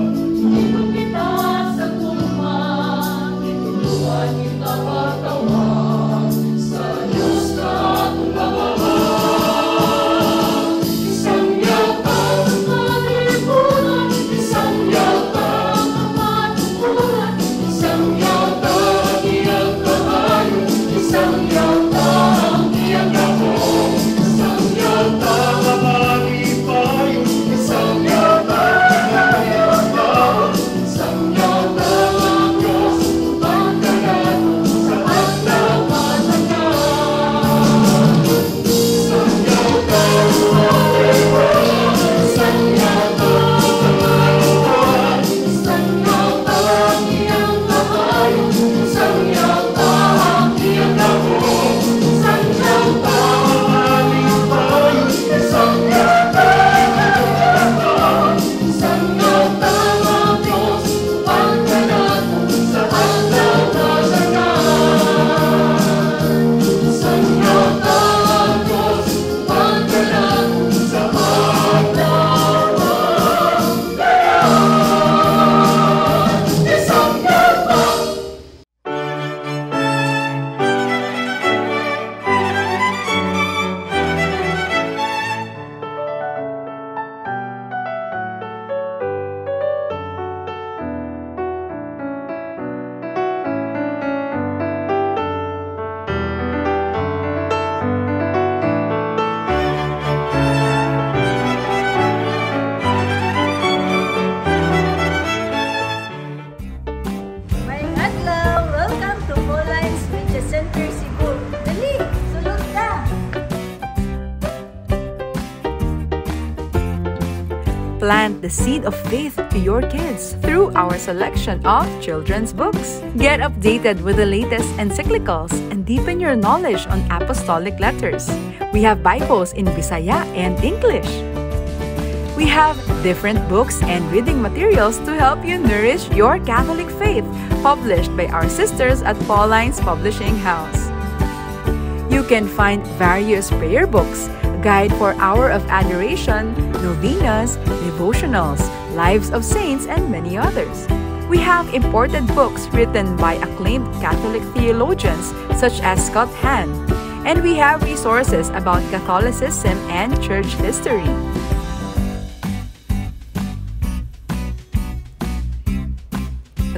Adlaw! Welcome to Paulines Media Center Cebu. Dali, sulod ta! Plant the seed of faith to your kids through our selection of children's books. Get updated with the latest encyclicals and deepen your knowledge on apostolic letters. We have Bibles in Bisaya and English. We have different books and reading materials to help you nourish your Catholic faith, published by our sisters at Paulines Publishing House. You can find various prayer books, guide for Hour of Adoration, novenas, devotionals, lives of saints, and many others. We have imported books written by acclaimed Catholic theologians such as Scott Hahn, and we have resources about Catholicism and church history.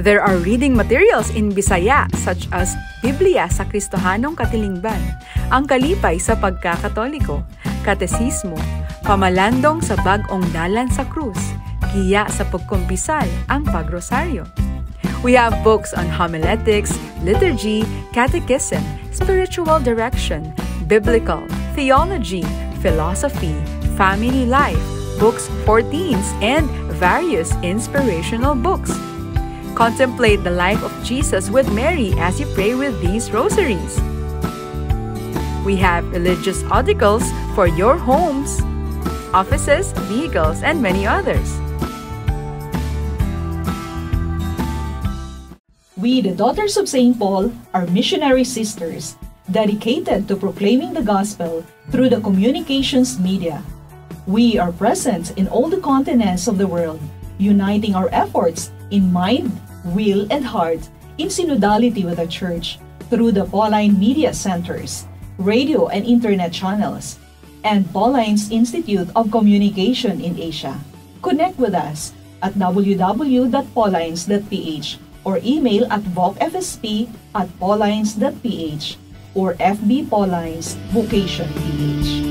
There are reading materials in Bisaya such as Biblia sa Kristohanong Katilingban, Ang Kalipay sa Pagkakatoliko, Katesismo, Pamalandong sa Bag-ong Dalan sa Krus, Giya sa Pagkumpisal, Ang Pagrosaryo. We have books on homiletics, liturgy, catechism, spiritual direction, biblical, theology, philosophy, family life, books for teens, and various inspirational books. Contemplate the life of Jesus with Mary as you pray with these rosaries. We have religious articles for your homes, offices, vehicles, and many others. We, the Daughters of St. Paul, are missionary sisters dedicated to proclaiming the gospel through the communications media. We are present in all the continents of the world, uniting our efforts in mind, will, and heart in synodality with the Church through the Pauline Media Centers, radio and internet channels, and Paulines Institute of Communication in Asia. Connect with us at www.paulines.ph or email at vocfsp@paulines.ph or FB Paulines Vocation PH.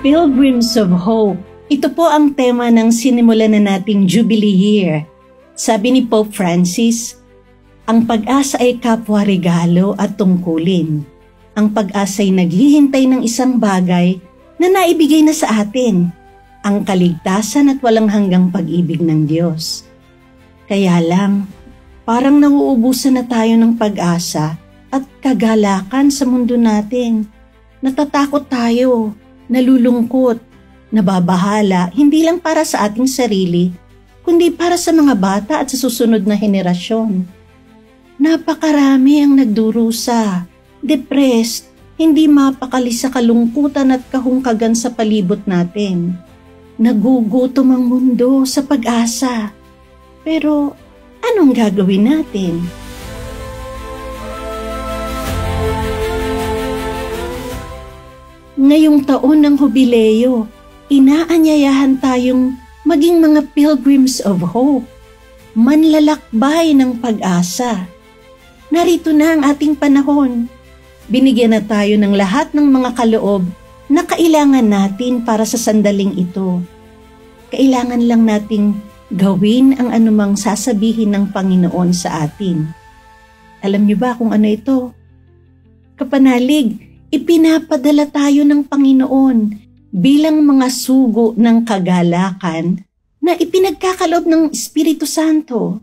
Pilgrims of Hope. Ito po ang tema ng sinimulan na nating Jubilee Year. Sabi ni Pope Francis, ang pag-asa ay kapwa regalo at tungkulin. Ang pag-asa ay naghihintay ng isang bagay na naibigay na sa atin, ang kaligtasan at walang hanggang pag-ibig ng Diyos. Kaya lang, parang nauubusan na tayo ng pag-asa at kagalakan sa mundo natin. Natatakot tayo, nalulungkot, nababahala, hindi lang para sa ating sarili, kundi para sa mga bata at sa susunod na henerasyon. Napakarami ang nagdurusa, depressed, hindi mapakali sa kalungkutan at kahungkagan sa palibot natin. Nagugutom ang mundo sa pag-asa. Pero anong gagawin natin? Ngayong taon ng Hubileo, inaanyayahan tayong maging mga pilgrims of hope, manlalakbay ng pag-asa. Narito na ang ating panahon. Binigyan na tayo ng lahat ng mga kaloob na kailangan natin para sa sandaling ito. Kailangan lang nating gawin ang anumang sasabihin ng Panginoon sa atin. Alam niyo ba kung ano ito? Kapanalig, ipinapadala tayo ng Panginoon bilang mga sugo ng kagalakan na ipinagkakaloob ng Espiritu Santo.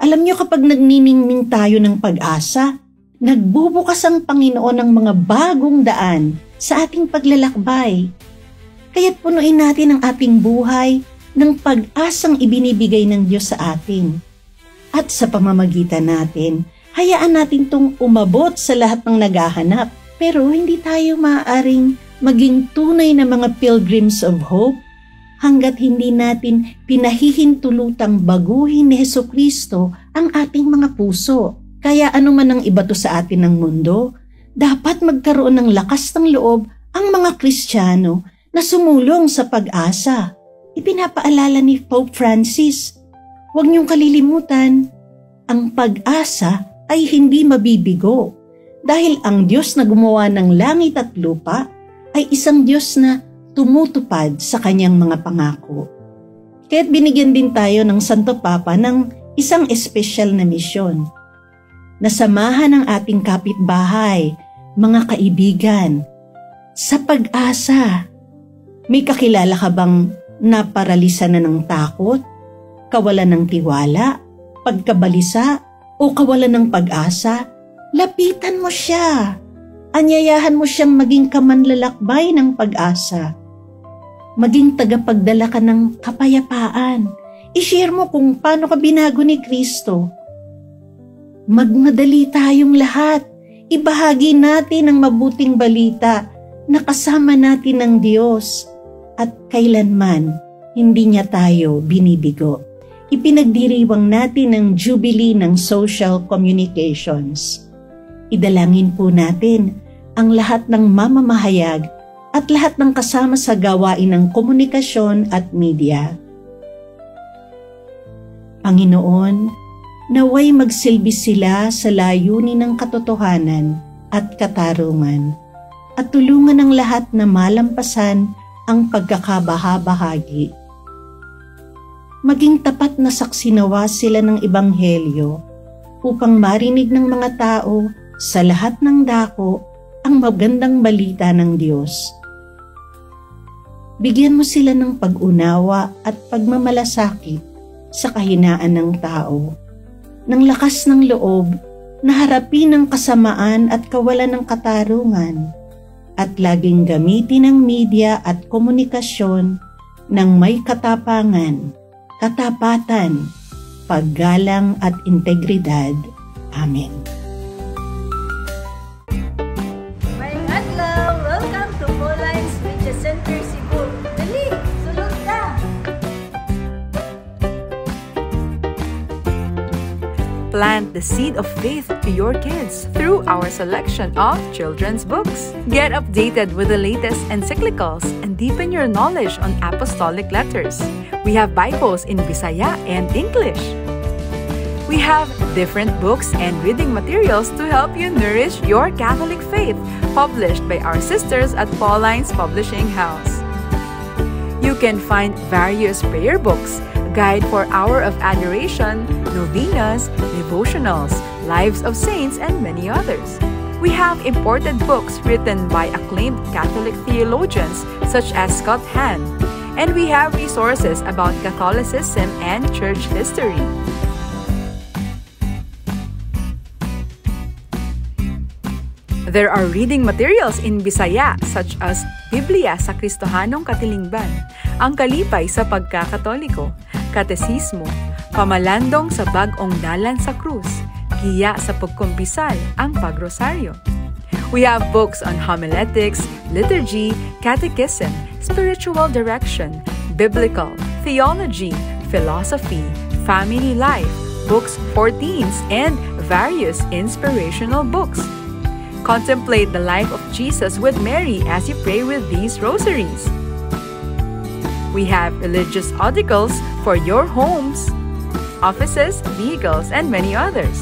Alam niyo, kapag nagniningning tayo ng pag-asa, nagbubukas ang Panginoon ng mga bagong daan sa ating paglalakbay. Kaya't punuin natin ang ating buhay ng pag-asang ibinibigay ng Diyos sa atin. At sa pamamagitan natin, hayaan natin itong umabot sa lahat ng naghahanap. Pero hindi tayo maaaring maging tunay na mga pilgrims of hope hanggat hindi natin pinahihintulutang baguhin ni Hesukristo ang ating mga puso. Kaya anuman ang ibato sa atin ng mundo, dapat magkaroon ng lakas ng loob ang mga Kristiyano na sumulong sa pag-asa. Ipinapaalala ni Pope Francis, huwag niyong kalilimutan, ang pag-asa ay hindi mabibigo dahil ang Diyos na gumawa ng langit at lupa ay isang Diyos na tumutupad sa kanyang mga pangako. Kaya't binigyan din tayo ng Santo Papa ng isang espesyal na misyon. Nasamahan ang ating kapitbahay, mga kaibigan, sa pag-asa. May kakilala ka bang naparalisa na ng takot, kawalan ng tiwala, pagkabalisa, o kawalan ng pag-asa? Lapitan mo siya. Anyayahan mo siyang maging kamanlalakbay ng pag-asa. Maging tagapagdala ka ng kapayapaan. I-share mo kung paano ka binago ni Kristo. Magmadali tayong lahat. Ibahagi natin ang mabuting balita na kasama natin ang Diyos at kailanman hindi niya tayo binibigo. Ipinagdiriwang natin ang Jubilee ng Social Communications. Idalangin po natin ang lahat ng mamamahayag at lahat ng kasama sa gawain ng komunikasyon at media. Panginoon, naway magsilbi sila sa layunin ng katotohanan at katarungan at tulungan ang lahat na malampasan ang pagkakabahabahagi. Maging tapat na saksi nawa sila ng Ebanghelyo upang marinig ng mga tao sa lahat ng dako ang magandang balita ng Diyos. Bigyan mo sila ng pag-unawa at pagmamalasakit sa kahinaan ng tao, ng lakas ng loob na harapin ang kasamaan at kawalan ng katarungan, at laging gamitin ang media at komunikasyon ng may katapangan, katapatan, paggalang at integridad. Amen. Maayong adlaw! Welcome to Paulines Media Center Cebu. Dali, sulod ka! Plant the seed of faith to your kids through our selection of children's books. Get updated with the latest encyclicals and deepen your knowledge on apostolic letters. We have Bibles in Bisaya and English. We have different books and reading materials to help you nourish your Catholic faith, published by our sisters at Paulines Publishing House. You can find various prayer books, guide for Hour of Adoration, novenas, devotionals, lives of saints, and many others. We have imported books written by acclaimed Catholic theologians such as Scott Hahn, and we have resources about Catholicism and church history. There are reading materials in Bisaya such as Biblia sa Kristohanong Katilingban, Ang Kalipay sa Pagkakatoliko, Katesismo, Pamalandong sa Bag-ong Dalan sa Krus, Giya sa Pagkumpisal, Ang Pagrosaryo. We have books on homiletics, liturgy, catechism, spiritual direction, biblical, theology, philosophy, family life, books for teens, and various inspirational books. Contemplate the life of Jesus with Mary as you pray with these rosaries. We have religious articles for your homes, offices, vehicles, and many others.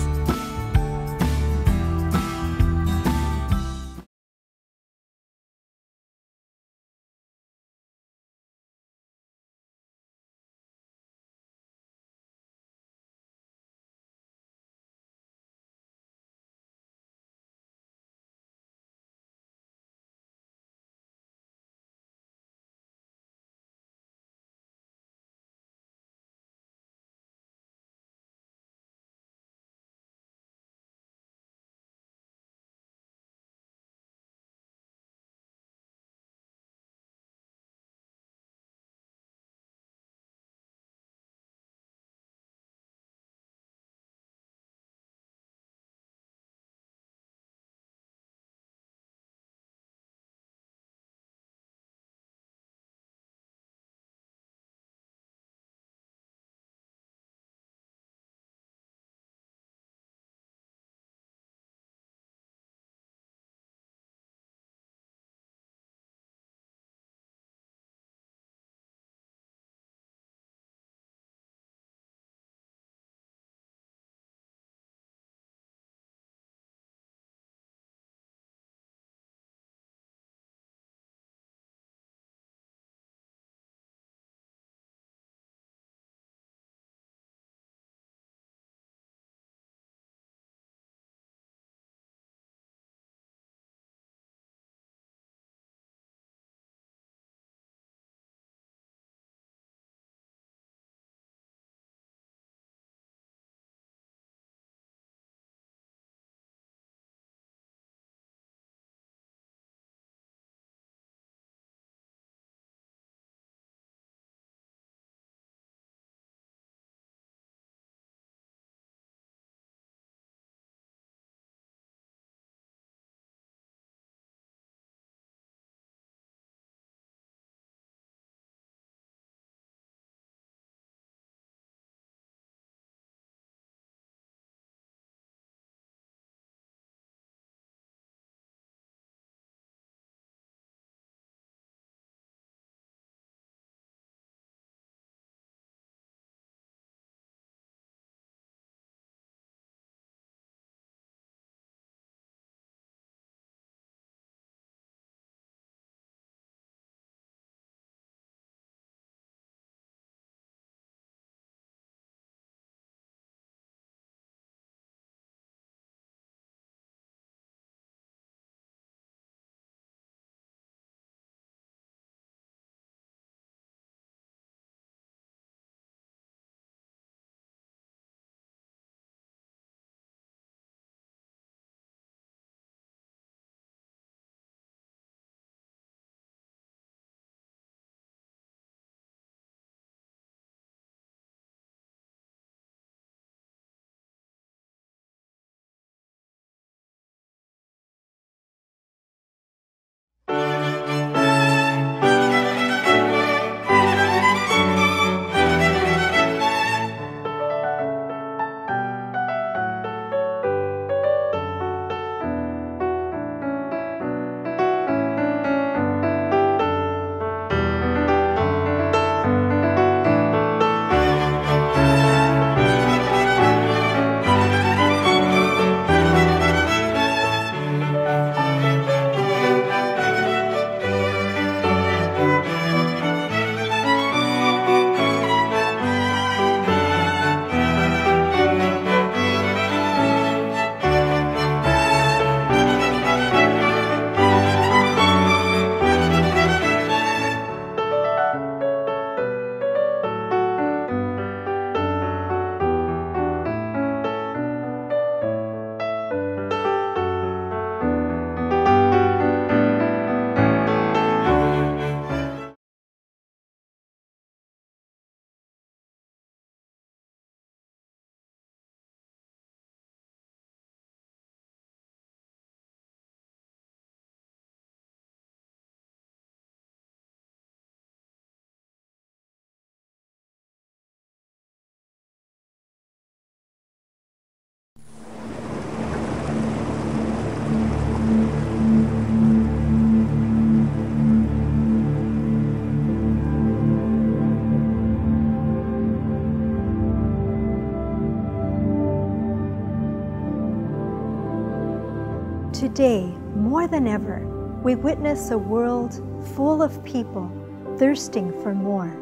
Today, more than ever, we witness a world full of people thirsting for more,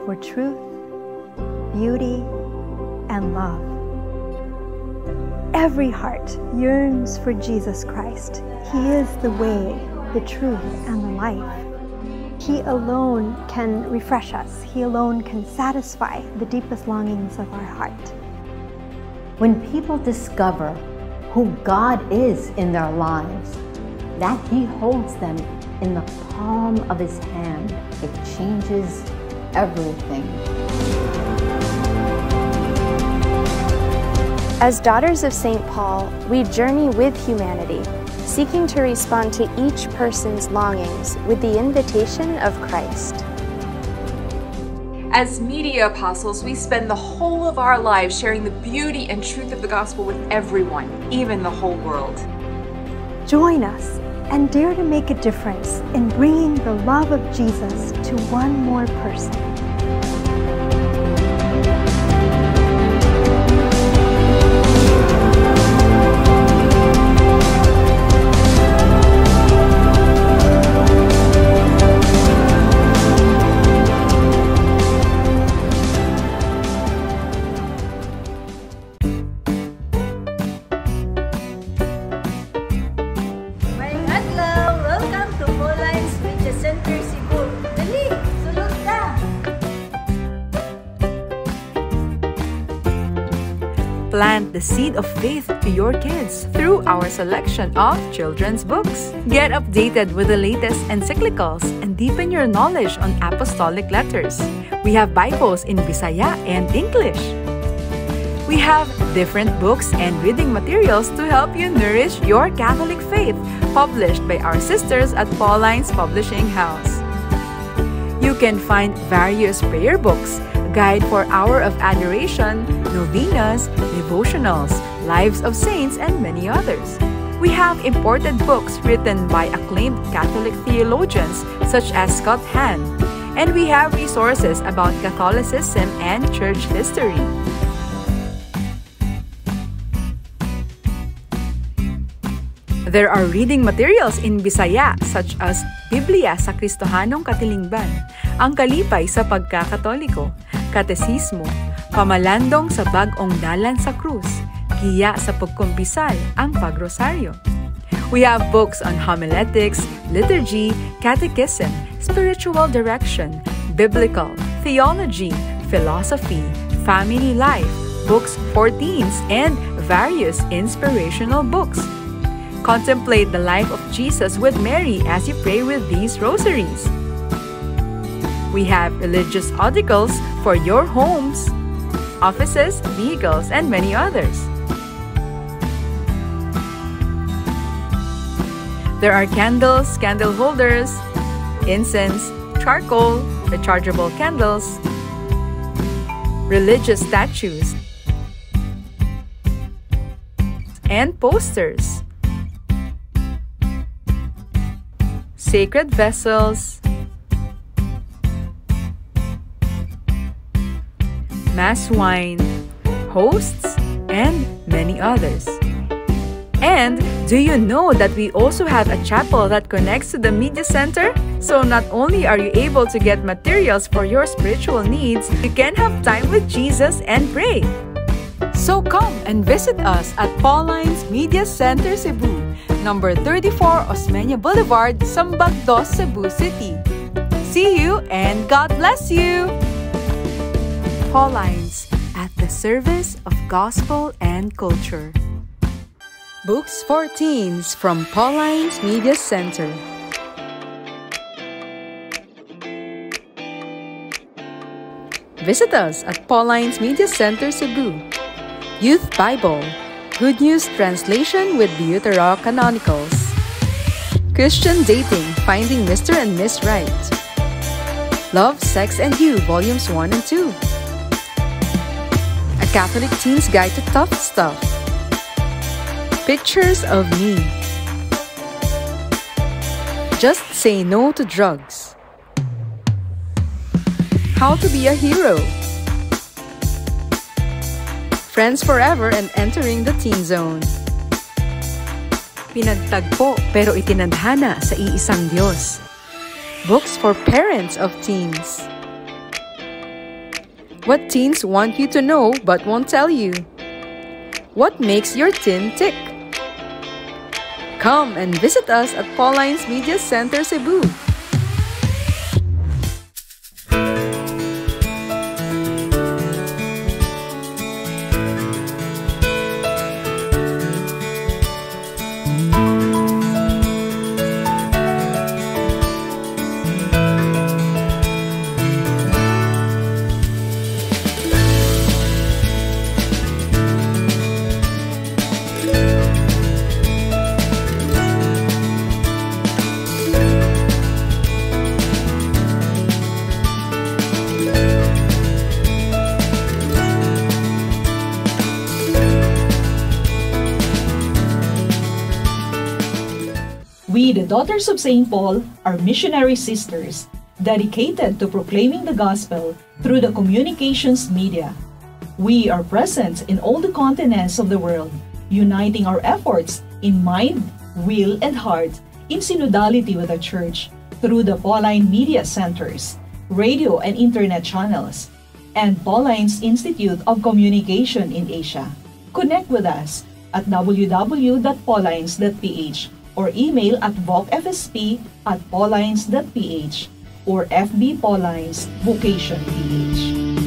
for truth, beauty, and love. Every heart yearns for Jesus Christ. He is the way, the truth, and the life. He alone can refresh us. He alone can satisfy the deepest longings of our heart. When people discover who God is in their lives, that He holds them in the palm of His hand, it changes everything. As Daughters of St. Paul, we journey with humanity, seeking to respond to each person's longings with the invitation of Christ. As media apostles, we spend the whole of our lives sharing the beauty and truth of the gospel with everyone, even the whole world. Join us and dare to make a difference in bringing the love of Jesus to one more person. Maayong adlaw! Welcome to Paulines Media Center Cebu. Dali, sulod ta! Plant the seed of faith to your kids through our selection of children's books. Get updated with the latest encyclicals and deepen your knowledge on apostolic letters. We have Bibles in Bisaya and English. We have different books and reading materials to help you nourish your Catholic faith, published by our sisters at Paulines Publishing House. You can find various prayer books, guide for Hour of Adoration, novenas, devotionals, lives of saints, and many others. We have imported books written by acclaimed Catholic theologians such as Scott Hahn, and we have resources about Catholicism and church history. There are reading materials in Bisaya such as Biblia sa Kristohanong Katilingban, Ang Kalipay sa Pagkakatoliko, Katesismo, Pamalandong sa Bag-ong Dalan sa Krus, Giya sa Pagkumpisal, Ang Pagrosaryo. We have books on homiletics, liturgy, catechism, spiritual direction, biblical, theology, philosophy, family life, books for teens, and various inspirational books. Contemplate the life of Jesus with Mary as you pray with these rosaries. We have religious articles for your homes, offices, vehicles, and many others. There are candles, candle holders, incense, charcoal, rechargeable candles, religious statues, and posters. Sacred vessels, mass wine, hosts, and many others. And do you know that we also have a chapel that connects to the media center? So not only are you able to get materials for your spiritual needs, you can have time with Jesus and pray. So come and visit us at Paulines Media Center Cebu, number 34 Osmeña Boulevard, Sambag Dos, Cebu City. See you and God bless you! Paulines, at the service of gospel and culture. Books for Teens from Paulines Media Center. Visit us at Paulines Media Center, Cebu. Youth Bible, Good News Translation with Deuterocanonicals. Christian Dating, Finding Mr. and Miss Right. Love, Sex, and You, Volumes 1 and 2. A Catholic Teen's Guide to Tough Stuff. Pictures of Me. Just Say No to Drugs. How to Be a Hero. Friends Forever and Entering the Teen Zone. Pinagtagpo pero itinadhana sa iisang Diyos. Books for parents of teens. What teens want you to know but won't tell you. What makes your teen tick? Come and visit us at Paulines Media Center, Cebu. We, the Daughters of St. Paul, are missionary sisters dedicated to proclaiming the gospel through the communications media. We are present in all the continents of the world, uniting our efforts in mind, will, and heart in synodality with the Church through the Pauline Media Centers, radio and internet channels, and Paulines Institute of Communication in Asia. Connect with us at www.paulines.ph or email at vocfsp@paulines.ph or FB Paulines Vocation PH.